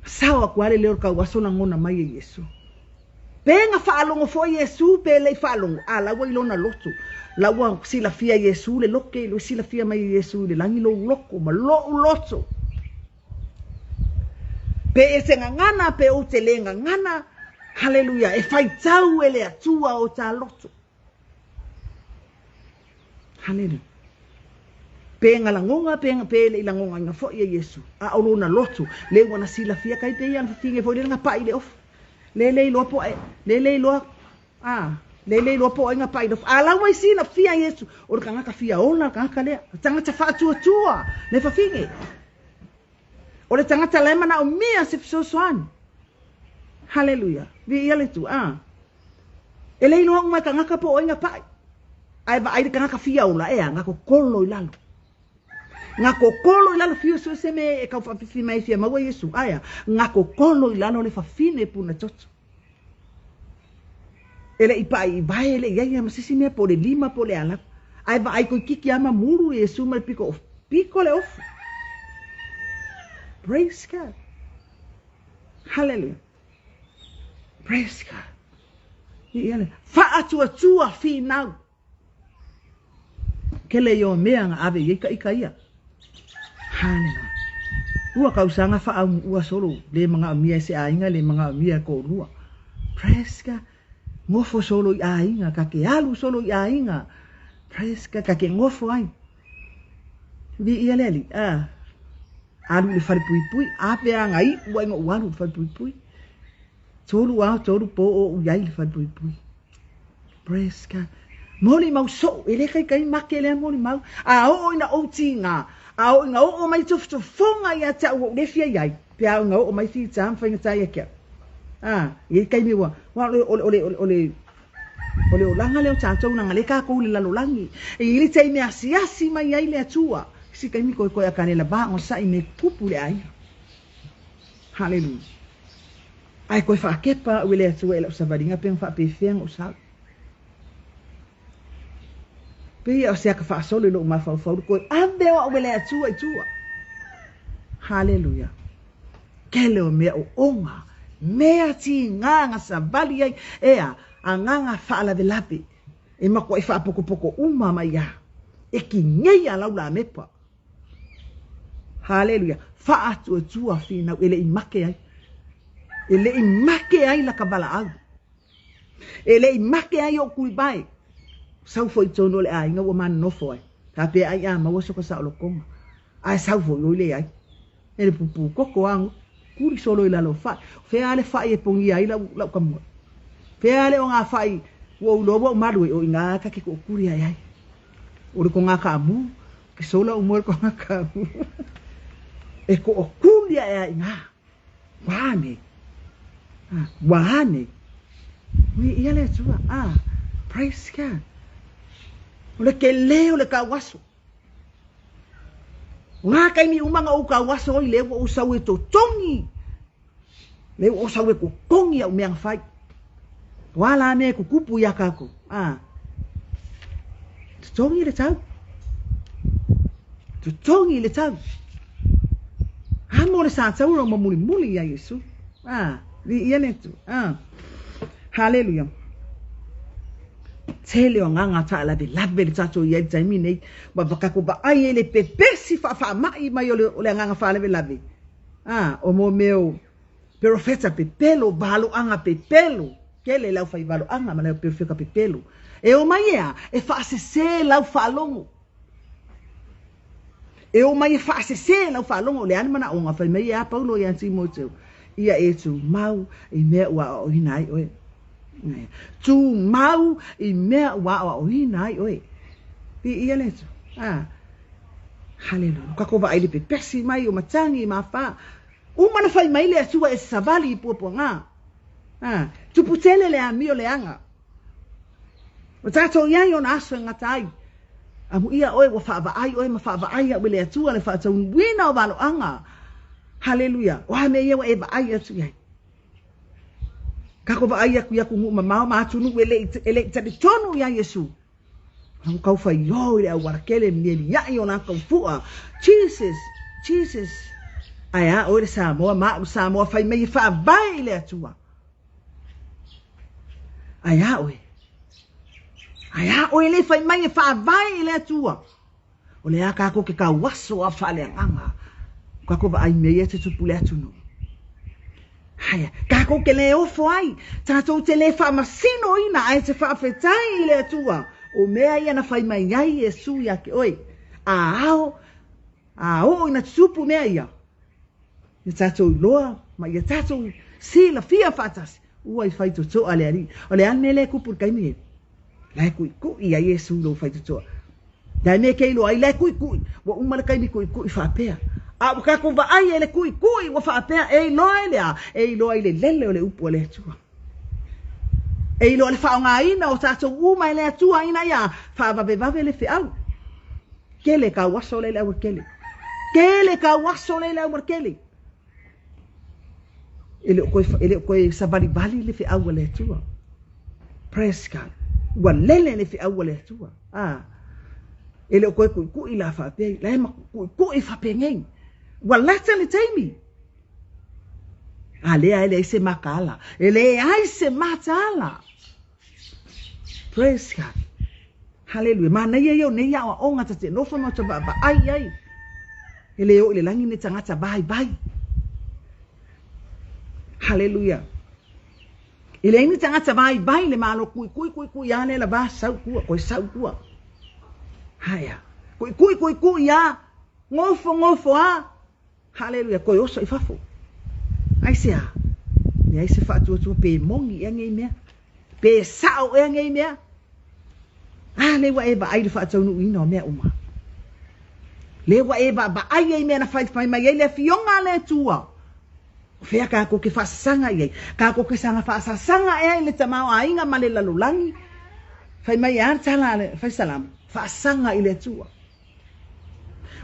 Sao aku lava le leo o le tauaso lagona mai e Iesu. Pe na faalogo foi Iesu pe le i faalogo, a la ua i lona loto. La ua silafia Iesu le loke, ua silafia mai e Iesu i le lagi lou loko ma loʻu loto. Pe e te gagana pe ou te le gagana, haleluia, e faitau e le Atua o ta loto. Haleluia. Pe na lagoga pe, pe le i lagogaina foi e Iesu, a o lona loto, le ua na silafia kai pe ia na fafine foi le na paʻi le ofa. Le le iloa po e, le le iloa, a, le le iloa po o ai na paʻi le ofa. A la ua i silafia Iesu, o le tagata fia ola le tagata lea, le tagata faatuatua le fafine. O le tagata la e manaomia se fesoasoani. Haleluia. Viia le Atua. A. E le iloa uma e tagata po o ai na paʻi. Ae vaai le tagata fia ola ea, na kokolo i lalo. Na kokolo i lalo fiu sue se mea e tau faafifi mai fia maua Iesu. Aea, na kokolo i lalo le fafine puna toto. E le i paʻi i vae, e le i ai ma se isi mea po o le lima po o le a lava. Ae vaai toeitiiti lava ma mulu Iesu ma le pito ofu. Pito le ofu. Praise God. Hallelujah. Praise God. Ia le faatuatua finau. Kele ia o mea na ave i ai ka ika ia. Hallelujah. Ua kausaga faaunuua solo le manaomia e se aiga le manaomia e toalua. Praise God. Nofo solo i aiga, ka ke alu solo i aiga. Praise God, ka ke nofo ai. Viia le Alii. Ah. Alu i le falepuipui, ave aga iʻu ai na ou alu i le falepuipui. Tolu ao, tolu po o ou iai i le falepuipui. Praise God. Molimau soo, e le kaikai make lea molimau. A oo ina ou tiga, a oo ina oo mai tofotofoga ia te au ua ou le fia iai, pe a oo ina oo mai fita ma faigata ia te au. A, e i ai taimi ua, ua o le, o le, o le, o le, o le olaga lea o tatou leaga lea tatou i le lalolagi. E i ai le taimi e asiasi mai ai le Atua, isi taimi toe toe aka le lava onosai me tupu le aiga. Haleluia. Ae toe faakepa au e le Atua i lau savaliga pe na faapefea ona ou sau. Pei o se aka faasolo i lou mafaufau le toe ave o au e le Atua i tua. Haleluia. Kele o mea ooga, mea tiga na savali ai, ea, agaga faalavelave, e matuai faapokopoko uma mai a, e kinei a lau lamepa. Haleluia. Faatuatua finau e le i make ai. E le i make ai la ka valaau. E le i make ai oʻu tuivae. Sau foi i totonu o le aiga ua manonofo ai. Faapea ai a maua so ka saolotoga. Ae sau foi oi leai. E le pupū koko a kuli solo i lalo o faʻi. O fea a le faʻi e pogia ai lau, lau kamua? Fea le o ngā faʻi ua ou iloa ua ou malu ai o inā ta ke koʻokuli ae ai. O le ko ngā kaamu, ke sola u moe le ko ngā kaamu. E koʻokuli ae ai ngā. Ua ane. Ah, ua ane. Ui ia le Atua. Ah, praise God. O le kele o le kauaso. O ngā taimi uma na ou kauaso ai lea ua ou sau e totogi. Lea ua ou sau e totogi au mea na fai. O a la mea e kukupu iā kākou. Ah. Totogi le tau. Totogi le tau. Amo le sa taura ma mulimuli iā Iesu. Ah, viia le Atua. Ah. Haleluia. Tele o agaga taalavelave le tatou i ai i le taimi nei, ma tatou vaai ai le pepesi faafaamai mai o le, o le agaga faalavelave. Ah, o mo mea o perofeta pepelo, valoaga pepelo, tele le aufai valoaga ma le au perofeta pepelo. E omai ea e faasese lau faalogo. E omai e faasese lau faalogo, o le a le manaoga fai mai ea Paulo ia Timoteo, ia e tumau i mea ua aoaoina ai oe. Tumau i mea ua aoaoina ai oe. Viia le Atua. Ah. Haleluia. Kako vaai le pepesi mai o matagi ma fa. Uma na fai mai le Atua e savali i puapuaga. Ah. Tupu tele le amio leaga. Ua tatou i ai ona aso e gata ai. Amuia oe ua faavaai oe ma faavaai au e le Atua le faataunuuina o valoaga. Haleluia. O a mea ia ua e vaai atu i ai? Kako vaai atu i atunuu mamao ma atunuu e le e le i talitonu iā Iesu. Ua tau faiō i le aualakele mieliaʻi o latou fua. Jesus! Jesus! Ae a oe le Samoa ma au le Samoa fai mai e faavae i le Atua. Ae a oe? Ae a oe le fai mai e faavae i le Atua? O le a kākou ke kauaso a faaleagaga. Kākou vaai mea ia te tupu le atunuu. Haia, kākou ke le ofo ai, tātou te le faamasinoina ae te faafetai i le Atua. O mea ia na fai mai ai Iesu ia ke oe. A ao, a oo ina tupu mea ia, ia tātou iloa ma ia tātou silafia faatasi, ua i faitotoa le Alii. O le a le mea lea e kupu i le taimi nei? La e kuʻikuʻi ia Iesu i lou faitotoa. Le a le mea e ke iloa ai, la e kuʻikuʻi. Ua uma le taimi kuʻikuʻi faapea. A ua tatou vaai ai i le kuʻikuʻi ua faapea e iloa ai le a? E iloa ai le lele o le upu a le Atua. E iloa le faaaogaina o tatou uma e le Atua ina ia faavavevave le feau. Kele kau aso le le aualatele. Kele kau aso le le aualatele. E le o koe, e le o koe savalivali le feau a le Atua. Praise God. Ua lele le feau a le Atua. Ah. E le o koe kuʻikuʻi la faapea, la e ma kuʻikuʻi faapenei. Ua lata le taimi. A lea e leai se mataala. E leai se mataala. Praise God. Haleluia. Manaia ia o nei aoaoga ta te nofo ma ta vaavaai ai. E le oo i le lagi ni tagata vaivai. Haleluia. E leai ni tagata vaivai le malo kuʻikuʻi kuʻikuʻi a le la sau tua, koe sau tua. Haea. Kuʻikuʻi kuʻikuʻi a, gofo gofo a. Haleluia, koe oso i fafo. Aisea? Leai se faatuatua pe moni ea nei mea. Pe sao ea nei mea. A lea ua e vaai i le faataunuuina o mea uma. Lea ua e vaavaai ai i mea na fai mai ai le Afioga a le Atua. O fea tatou te faasasaga i ai? Tatou te saga faasasaga ea i le tamaoaiga ma le lalolagi? Fai mai e a le tala a le Faisalamo? Faasaga i le Atua.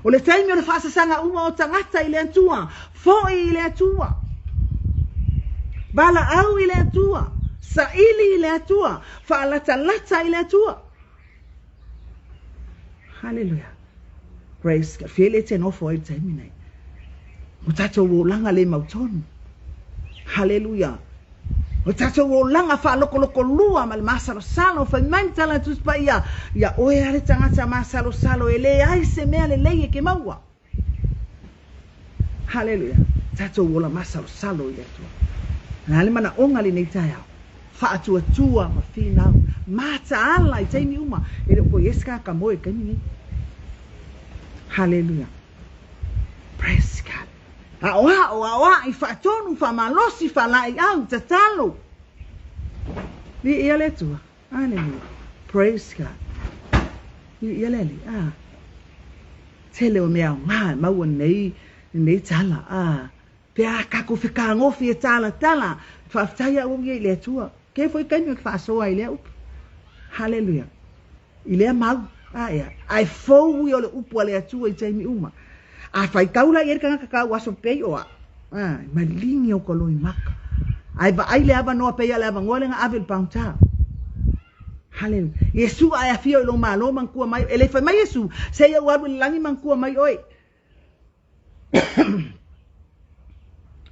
O le taimi o le faasasaga uma o tagata i le Atua, foi i le Atua. Valaau i le Atua, saili i le Atua, faalatalata i le Atua. Haleluia. Praise God. Fia le te nofo ai le taimi nei. O tatou olaga le mautonu. Haleluia. O tatou olaga faalokolokolua ma le masalosalo, fai mai le tala a Tusi Paia, Ia oe a le tagata masalosalo e leai se mea lelei e ke maua. Haleluia. Tatou ola masalosalo i le Atua. Na le manaoga lenei taeao. Faatuatua ma finau. Mataala i taimi uma. E le o koe ese ka moe i le taimi nei. Haleluia. Praise God. Aoao, aoai, faatonu, faamalosi, faalaeiau, tatalo. Viia le Atua. Aleluia. Praise God. Viia le Alii. Ah. Tele o mea aoga e maua nei, nei tala. Ah. Pe a tatou fekagofi e talatala, faafetai au ia i le Atua. Ke foi taimi o ke faasoa i lea upu. Haleluia. I lea mau, ae, ae fou ia o le upu a le Atua i taimi uma. A faitau la i ai le tagata tau aso pei o a, a, maligi o ka loimaka. Ae vaai le avanoa pei a le avanoa lea na ave i le pagota. Haleluia. Iesu ae afio i lou malo manatua mai, e le fai mai Iesu, se i ou alu i le lagi manatua mai oe.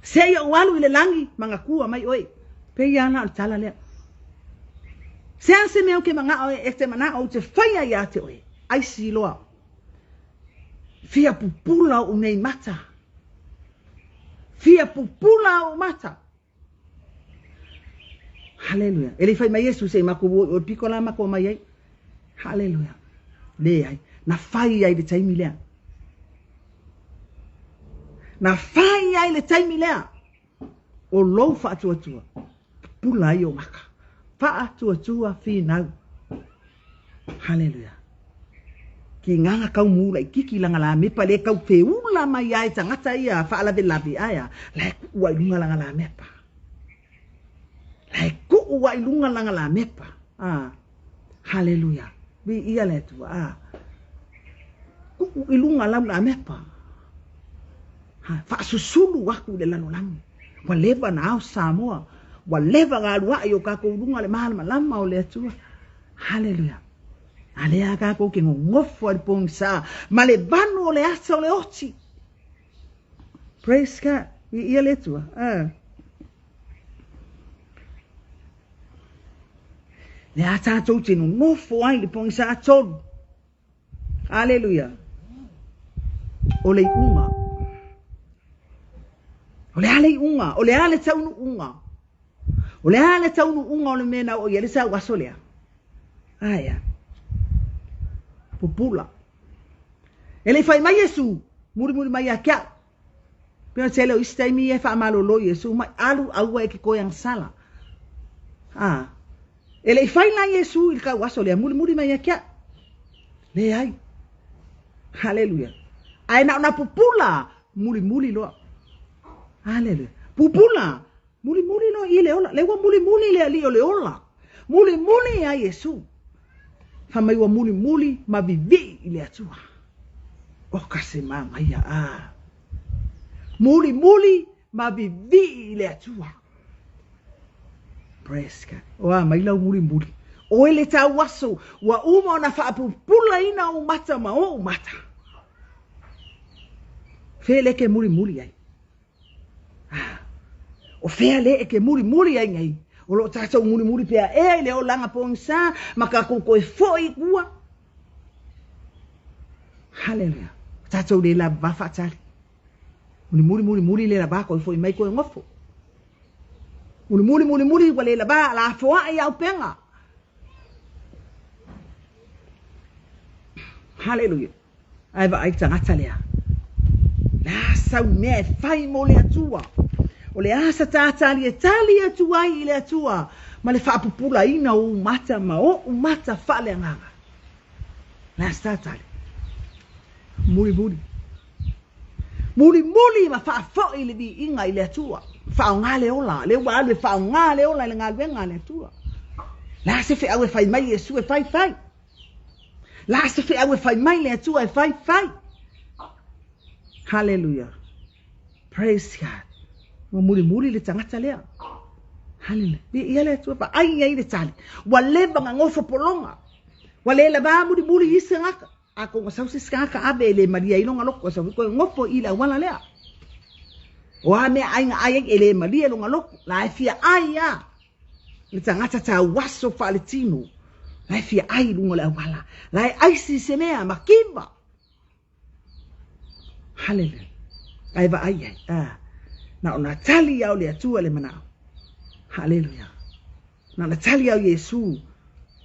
Se i ou alu i le lagi, manatua mai oe. Pei lava la o le tala lea. Se a se mea ou te manao e te manao ou te faia ia te oe, aisi loa. Fia pupula ou nei mata. Fia pupula ou mata. Haleluia. E le fai mai Iesu se i matou o i o le pito la matou omai ai. Haleluia. Leai. Na fai ai le taimi lea. Na fai ai le taimi lea. O lou faatuatua. Pupula ai ou maka. Faatuatua finau. Haleluia. Ki nganga kau mu laititi langa la mepa le kau feula mai ai tagata ia faalavelave ae a la e kuu ai luga langa la mepa. La e kuu ai luga langa la mepa. Ah. Haleluia. Viia le Atua. Ah. Kuu i luga lau la mepa. Ha, faasusulu aku i le lalolagi. Ua leva na ao Samoa. Ua leva na alu ae o kakou luga le malamalama o le Atua. Haleluia. A lea a kakou ke gogofo ai le pogisa ma le vanu o le ata o le oti. Praise God. Viia le Atua. Ah. Lea a tatou te nonofo ai le pogisa tolu. Aleluia. O le iuga. O le a le iuga? O le a le taunuuga? O le a le taunuuga o le mea na oo i ai le sau aso lea? Aea. Pupula. E le i fai mai Iesu, mulimuli mai ia te au. Pei o le tele o isi taimi ia e faamalolo Iesu mai, alu aua e ke koe agasala. A, e le i fai la Iesu i le tau aso lea, mulimuli mai ia te au. Leai. Haleluia. Ae na ona pupula. Mulimuli loa. Aleluia. Pupula. Mulimuli loa i le ola. Lea ua mulimuli le Alii o le ola. Mulimuli ia Iesu. Fai mai ua mulimuli ma vivii i le Atua. O ka se manaia a. Mulimuli ma vivii i le Atua. Praise God. O a mai lau mulimuli. Oe le tauaso ua uma ona faapupulaina ou mata ma ou mata. Fea lea e ke mulimuli ai? Ah, o fea lea e ke mulimuli ai nei? O lo o tatou mulimuli pea ea i le olaga pogisa ma tatou toe foi i tua? Haleluia. Tatou le lava faatali. Mulimuli, mulimuli le lava toe foi mai toe nofo. Mulimuli, mulimuli ua le lava lafoai i auupega. Haleluia. Ae vaai tagata lea. Le a sau mea e fai mo le Atua? O le a sa tātali e tali atu ai i le Atua ma le faapupulaina o ou mata ma oʻu mata faaleagaga? Le a sa tātali? Mulimuli. Mulimuli ma faafoi le viiga i le Atua. Faaaoga le ola. Lea ua alu e faaaoga le ola i le galuega a le Atua. Le a se feau e fai mai Iesu e fai, fai. Le a se feau e fai mai le Atua e fai, fai. Haleluia. Praise God. Ua mulimuli le tagata lea. Haleluia. Viia le Atua, vaai ai le tali. Ua leva ona nofo pologa. Ua le lava mulimuli i isi tagata. A kou sau se isi tagata ave e le malie ai lona loto, sau toe nofo i le auala lea. O a mea ai na ai ai e le malie lona loto. La e fia ai a. Le tagata tauaso faaletino. La e fia ai i luga o le auala. La e aisi i se mea ma kiva. Haleluia. Ae vaai ai. Ah. Na ona tali ia o le Atua le manao. Haleluia. Na ona tali ia o Iesu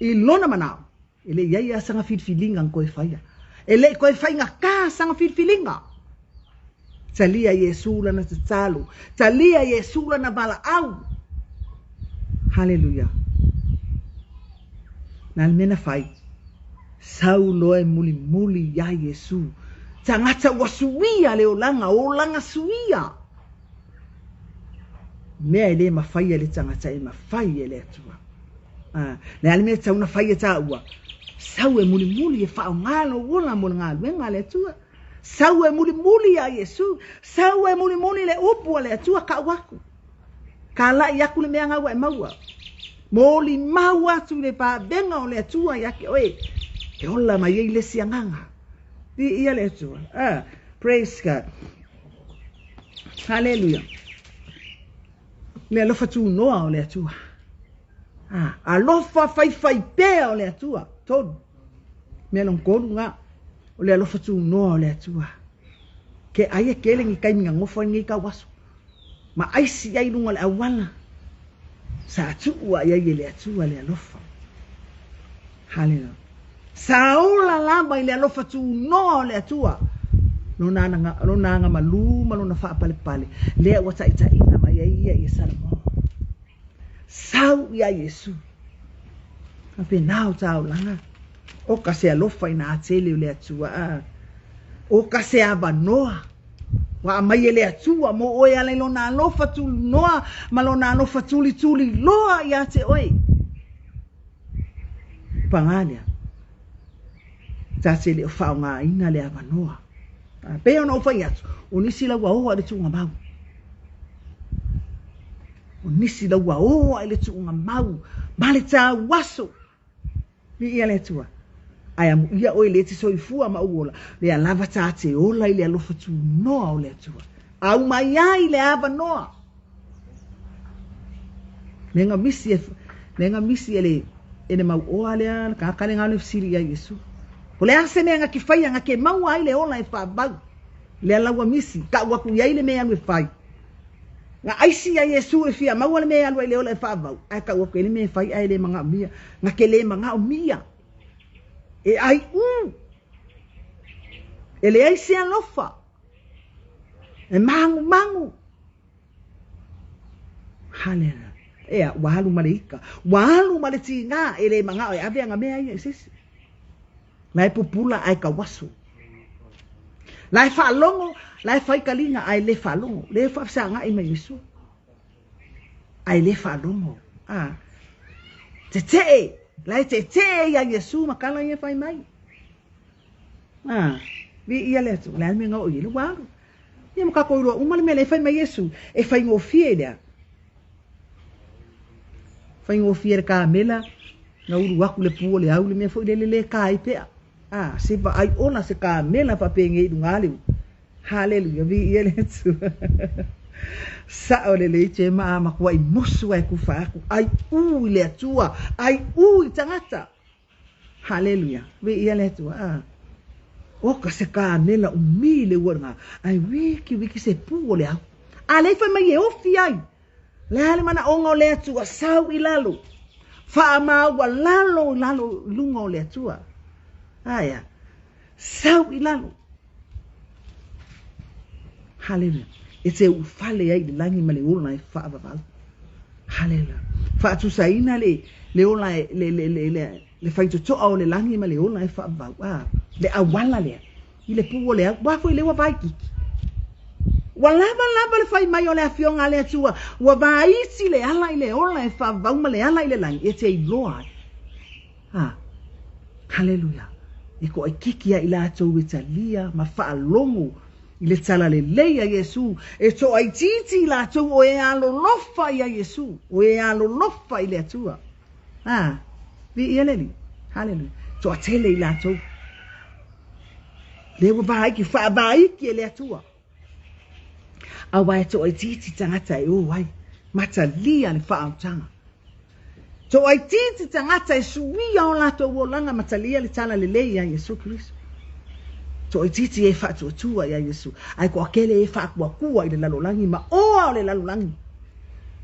i lona manao. E le i ai a sana filifiliga na toe faia. E le i toe faigata sana filifiliga. Talia Iesu lana tatalo. Talia Iesu lana valaau. Haleluia. Na le mea na fai. Sau loa e mulimuli iā Iesu. Tagata ua suia le olaga, olaga suia. Mea e le mafai e le tagata e mafai e le Atua. A, le a le mea e tatau ona fai e tāua? Sau e mulimuli e faaaoga lou ola mo le galuega a le Atua. Sau e mulimuli iā Iesu. Sau e mulimuli le upu a le Atua kau aku. Kālaʻi aku le mea gau ua e maua. Molimau atu i le vavega o le Atua iā te oe. E ola mai ai le isi agaga. Viia le Atua. Ah, praise God. Haleluia. Le alofa tunoa o le Atua. Ah, alofa faifaipea o le Atua. Tolu. Mea lona tolu na. O le alofa tunoa o le Atua. Ke ai e kele ni taimi na nofo ai nei tauaso. Ma aisi ai luga o le auala. Sa tuua i ai e le Atua le alofa. Haleluia. Sa ola lava i le alofa tunoa o le Atua. Lona aga, lona aga malū ma lona faapalepale, lea ua taitaiina mai ai ia ia Salomo. Sau iā Iesu. Faapena o ta olaga. O ka se alofa i nā tele o le Atua a. O ka se avanoa. Ua aumai e le Atua mo oe ala i lona alofa tunoa ma lona alofa tulituli loa iā te oe. Pagā lea, ta te le o faaaogaina le avanoa. A pei ona ou fai atu, o nisi la ua oo i le tuugamau. O nisi la ua oo i le tuugamau ma le tauaso. Viia le Atua. Ae amuia oe le e te soifua ma ou ola, lea lava ta te ola i le alofa tunoa o le Atua. Aumai ai le avanoa. Le ga misi e, le ga misi e le, e le mauoa lea, le tagata lea na alu e fesili ia Iesu. Po o le a se mea na te faia na te maua ai le ola e faavau. Lea la ua misi, tau atu i ai le mea e alu e fai. Na aisi ia Iesu e fia maua le mea e alu ai le ola e faavau, ae tau atu i ai le mea e fai ae le manaomia. Na te le manaomia. E aiʻū. E leai se alofa. E magumagu. Haleluia. Ea, ua alu ma le ika. Ua alu ma le tiga e le manao e ave ana mea ia i se isi. La e pupula ae tauaso. La e faalogo, la e fai kaliga ae le faalogo. Lea e faafesagai ma Iesu. Ae le faalogo. A. Tetee, la e tetee ia Iesu ma tala ia e fai mai. A. Viia le Atua. O le a le mea na oo i ai? Ua alu. Ia ma tatou iloa uma le mea lea e fai mai Iesu, e faigofie i le a? Faigofie le kamela na ulu atu le pu o le au le mea foi lele le ta ai pea. A, se vaai ola se kamela faapenei i luga le ulu. Haleluia, viia le Atua. Sao lelei Jema a matuai musu ai kufa atu, ai u i le Atua, ai u i tagata. Haleluia, viia le Atua. A, oka se kamela umi le ua luga, ai wiki wiki se pu o le au. A lea fai mai e ofi ai. Le a le manaoga o le Atua, sau i lalo. Faamaualalo i lalo i luga o le Atua. Aia, sau i lalo. Haleluia. E te ulufale ai i le lagi ma le ola e faavavau. Haleluia. Faatusaina le, le ola e, le, le, le, le, le faitotoa o le lagi ma le ola e faavavau. Ah, le auala lea. I le pu o le au. Ua foi le ua vaititi. Ua lava lava le fai mai o le afioga a le Atua, ua vaiti le ala i le ola e faavavau ma le ala i le lagi, e te iloa ai. Ah, haleluia. E toaititi ai i latou e talia ma faalogo i le talalelei a Iesu, e toaitiiti i latou o e alolofa ia Iesu, o e alolofa i le Atua. Ah, viia le Alii. Haleluia. Toatele i latou. Lea ua vaiki, faavaiki e le Atua. Aua e toaitiiti tagata e o ai, ma talia le faautaga. Toaitiiti tagata e suia o latou olaga ma talia le talalelei ia Iesu Keriso. Toaitiiti e faatuatua ia Iesu, ae toatele e faatuatua i le lalolagi ma oa o le lalolagi.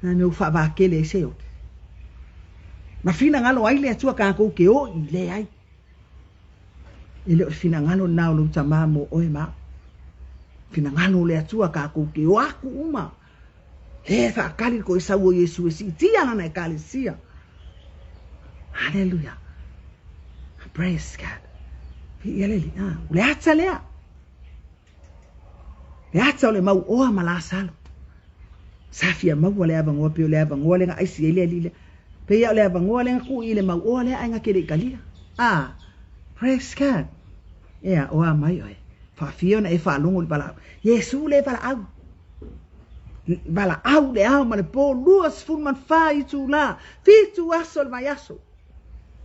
Na mea ua faavakele ai se ote. Ma finagalo ai le Atua tatou te oi leai. E le o le finagalo lena o lou Tama mo oe ma au. Finagalo o le Atua tatou te o aku uma. Lea e faakali le koesau o Iesu e siitia lana Ekalesia. Haleluia. Praise God. Viia le Alii. Ah, o le ata lea. Le ata o le mau oa ma Lasalo. Sa fia maua le avanoa pei o le avanoa lea na aisi ai le alii lea. Pei lava o le avanoa lea na tuu i le mau oa lea ae na te le i talia. Ah, praise God. Ea, o a mai oe. Faafia ona e faalogo i le valaau. Iesu le valaau. Valaau le ao ma le po, 24 itula, 7 aso o le vaiaso.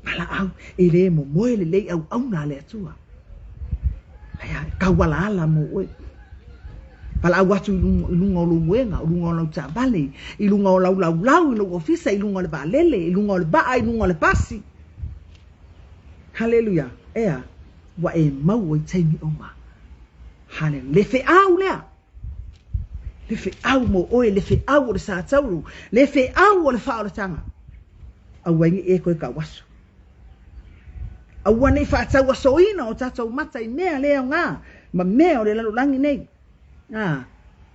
Valaau, e le momoe lelei auauna a le Atua. Aia, e taualaala mo oe. Valaau atu i luga o lou moega, i luga o lau taavale, i luga o lau laulau i lou ofisa, i luga o le vaalele, i luga o le vaa, i luga o le pasi. Haleluia. Ea, ua e maua i taimi uma. Haleluia. Le feau lea. Le feau mo oe, le feau o le satauru, le feau o le faaolataga. Aua ai ne i e toe tauaso. Aua ne i faatauasoina o tatou mata i mea le aoga ma mea o le lalolagi nei. A,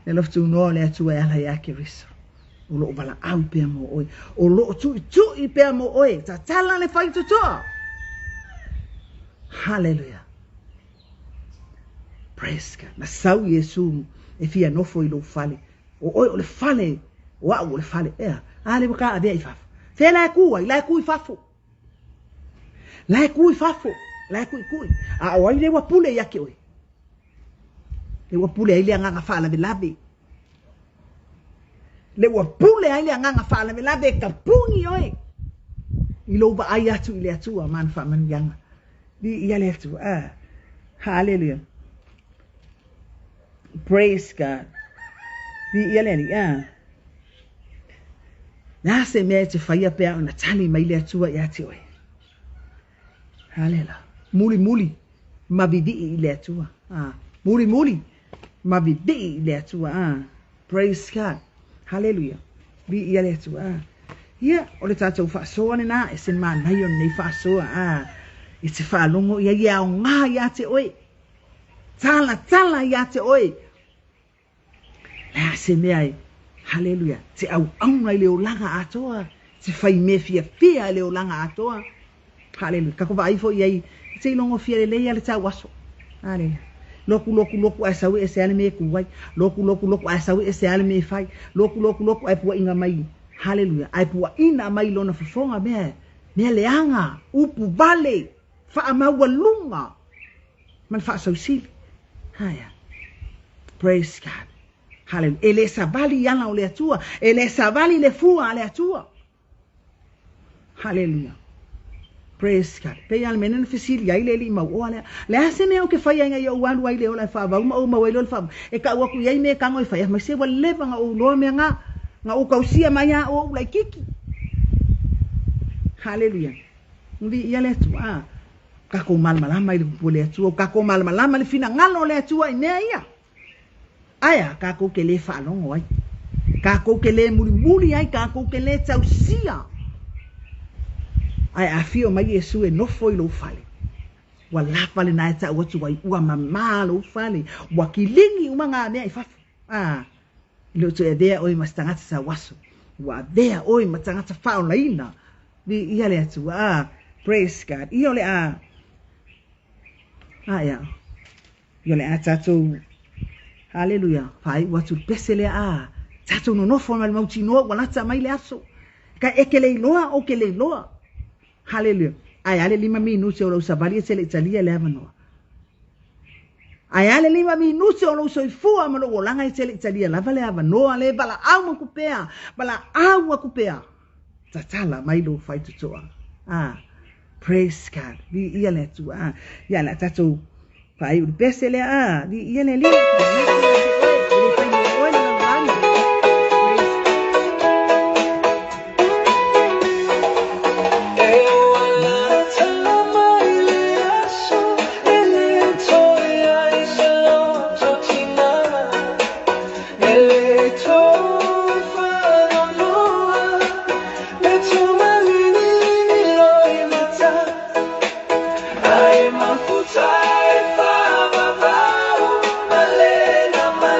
le alofa tunoa o le Atua e ala ia Keriso. O loo valaau pea mo oe. O loo tuitui pea mo oe. Tatala le faitotoa. Haleluia. Praise God. Na sau Iesu e fia nofo i lou fale. O oe o le fale, o au o le fale. Ea, a le ua ta avea i fafo. Fea la e ku ai, la e ku i fafo. La e ku i fafo, la e kuikui. A o ai le ua pule ia te oe? Le ua pule ai le agaga faalavelave. Le ua pule ai le agaga faalavelave e tapuni oe i lou vaai atu i le Atua ma ana faamanuiaga. Viia le Atua. Ah, hallelujah. Praise God. Viia le Alii. Ah. Le a se mea e te faia pe a ona tali mai le Atua ia te oe? Haleluia. Mulimuli ma vivii i le Atua. Ah. Mulimuli ma vivii i le Atua. Ah. Praise God. Haleluia. Viia le Atua. Ah. Ia, o le tatou faasoa lena, e se manaia o lenei faasoa. Ah. E te faalogo ia i aoga ia te oe. Talatala ia te oe. Le a se mea e, haleluia, te auauna i le olaga atoa, te fai mea fiafia i le olaga atoa. Haleluia. Tatou vaai foi i ai, e te ilogo fia lelei lava le tauaso. Haleluia. Loku loku loku ae sau e ese lava le mea e ku ai. Loku loku loku ae sau e ese lava le mea e fai. Loku loku loku ae puaʻiga mai. Haleluia. Ae puaʻina mai lona fofoga mea mea leaga, upu vale, faamaualuga ma le faasausili. Haya. Praise God. Haleluia. E le savali i ala o le Atua. E le savali le fua a le Atua. Haleluia. Praise God. Pei lava le mea lea na fesili ai le alii mauoa lea. Le a se mea ou te faia ina ia ou alu ai i le ola e faavau ma ou maua ai loa le faavau? E tau atu i ai mea e tago e fai, mai se ua leva ona ou iloa mea na, na ou tausia mai lava o ou laitiiti. Haleluia. Viia le Atua. Ah, tatou malamalama i le upu a le Atua, tatou malamalama i le finagalo o le Atua i mea ia. Ae a, tatou te le faalogo ai. Tatou te le mulimuli ai, tatou te le tausia. Ae a afio mai Iesu e nofo i lou fale, ua lava lena e tau atu ai, ua mamā lou fale, ua kiligi uma nā mea i fafo. A, e le o toe avea oe ma se tagata sauaso, ua avea oe ma tagata faaolaina. Viia le Atua. A, praise God. Ia o le a, a ia, ia o le a tatou, haleluia, faaiu atu le pese lea, a, tatou nonofo ma le mautinoa ua lata mai le aso. Ka e ke le iloa, ou ke le iloa. Haleluia. Ae a le 5 minute o lou savali e te le i talia le avanoa. Ae a le 5 minute o lou soifua ma lou olaga e te le i talia lava le avanoa le valaau atu pea, valaau atu pea. Tatala mai lou faitotoa. Ah, praise God. Viia le Atua. Ah, ia le a tatou faaiu le pese lea. Ah, viia le Alii. E le fai mo oe le lalolagi. Praise E ua lata mai le aso e le toe ai se loto tina. E le toe faanoanoa, le tumalilili loimata. Ae mafuta e faavavau ma le na ma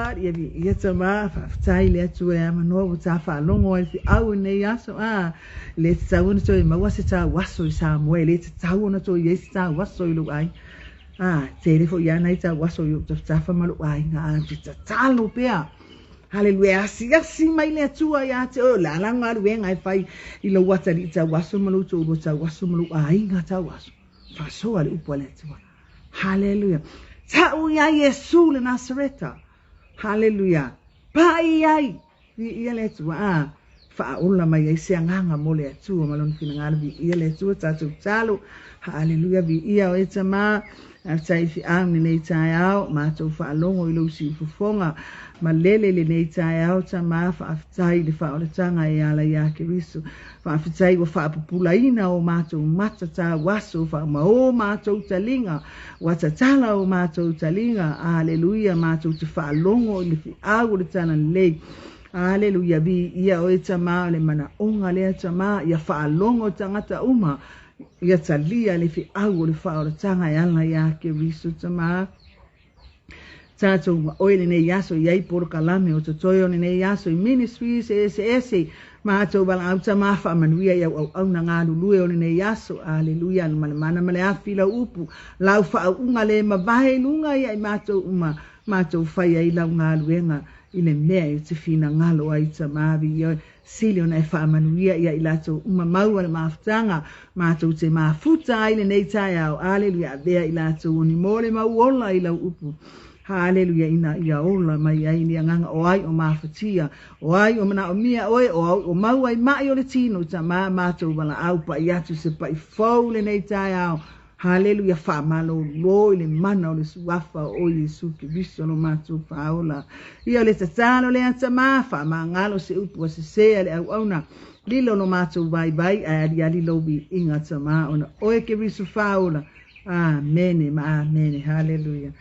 God. Ia viia Tama, faafetai i le Atua e avanoa ua ta faalogo ai i le feau i lenei aso. A, e le tatau ona toe maua se tauaso i Samoa, e le tatau ona toe i ai se tauaso i lou aiga. A, tele foi lava nai tauaso i ou tafatafa ma lou aiga, ae ou te tatalo pea. Haleluia, e asiasi mai le Atua ia te oe, o le a lau galuega e fai i lou atalii tauaso ma lou toalua tauaso ma lou aiga tauaso. Faasoa le upu a le Atua. Haleluia. Tau ia Iesu le Nasareta. Haleluia. Pai ai. Viia le Atua. A, faaola mai ai se agaga mo le Atua ma lona finagalo. Viia le Atua, tatou tatalo. Haleluia. Viia oe Tama. Faafetai i feau i lenei taeao, matou faalogo i lou siufofoga malele i lenei taeao, Tama, faafetai i le faaolataga e ala iā Keriso. Faafetai ua faapupulaina o matou mata tauaso, faauma o matou taliga, ua tatala o matou taliga, aleluia, matou te faalogo i le feau o le Talalelei. Aleluia, viia oe Tama, o le manaoga lea Tama, ia faalogo tagata uma, ia talia le feau o le faaolataga e ala iā Keriso Tama. Tatou ma oe lenei aso i ai polokalame o totoe o lenei aso i ministries eseese matou valaau Tama faamanuia i au auauna galulue o lenei aso. Aleluia, ma le mana ma le afi lau upu, lau faauuga le mavae i luga ia i matou uma, matou fai ai lau galuega i le mea e te finagalo ai Tama. Viia oe, sili ona e faamanuia ia i latou uma maua le mafutaga matou te mafuta ai lenei taeao. Aleluia, avea i latou o ni mo le mau ola i lau upu. Haleluia, ina ia ola mai ai ni agaga o ai o mafatia, o ai o manaomia oe, o ai o maua i mai o le tino Tama, matou valaau pai atu se pai fou lenei taeao. Haleluia, faamalolo i le mana o le suafa o Iesu Keriso lo matou faaola. Ia o le tatalo lea Tama, faamagalo se upu a sese a le auauna, lilo lo matou vaivai ae aliali lou viiga Tama, ona oe Keriso faaola. Amene ma amene. Haleluia.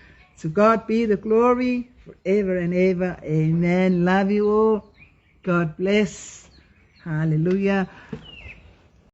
To God be the glory forever and ever. Amen. Love you all. God bless. Hallelujah.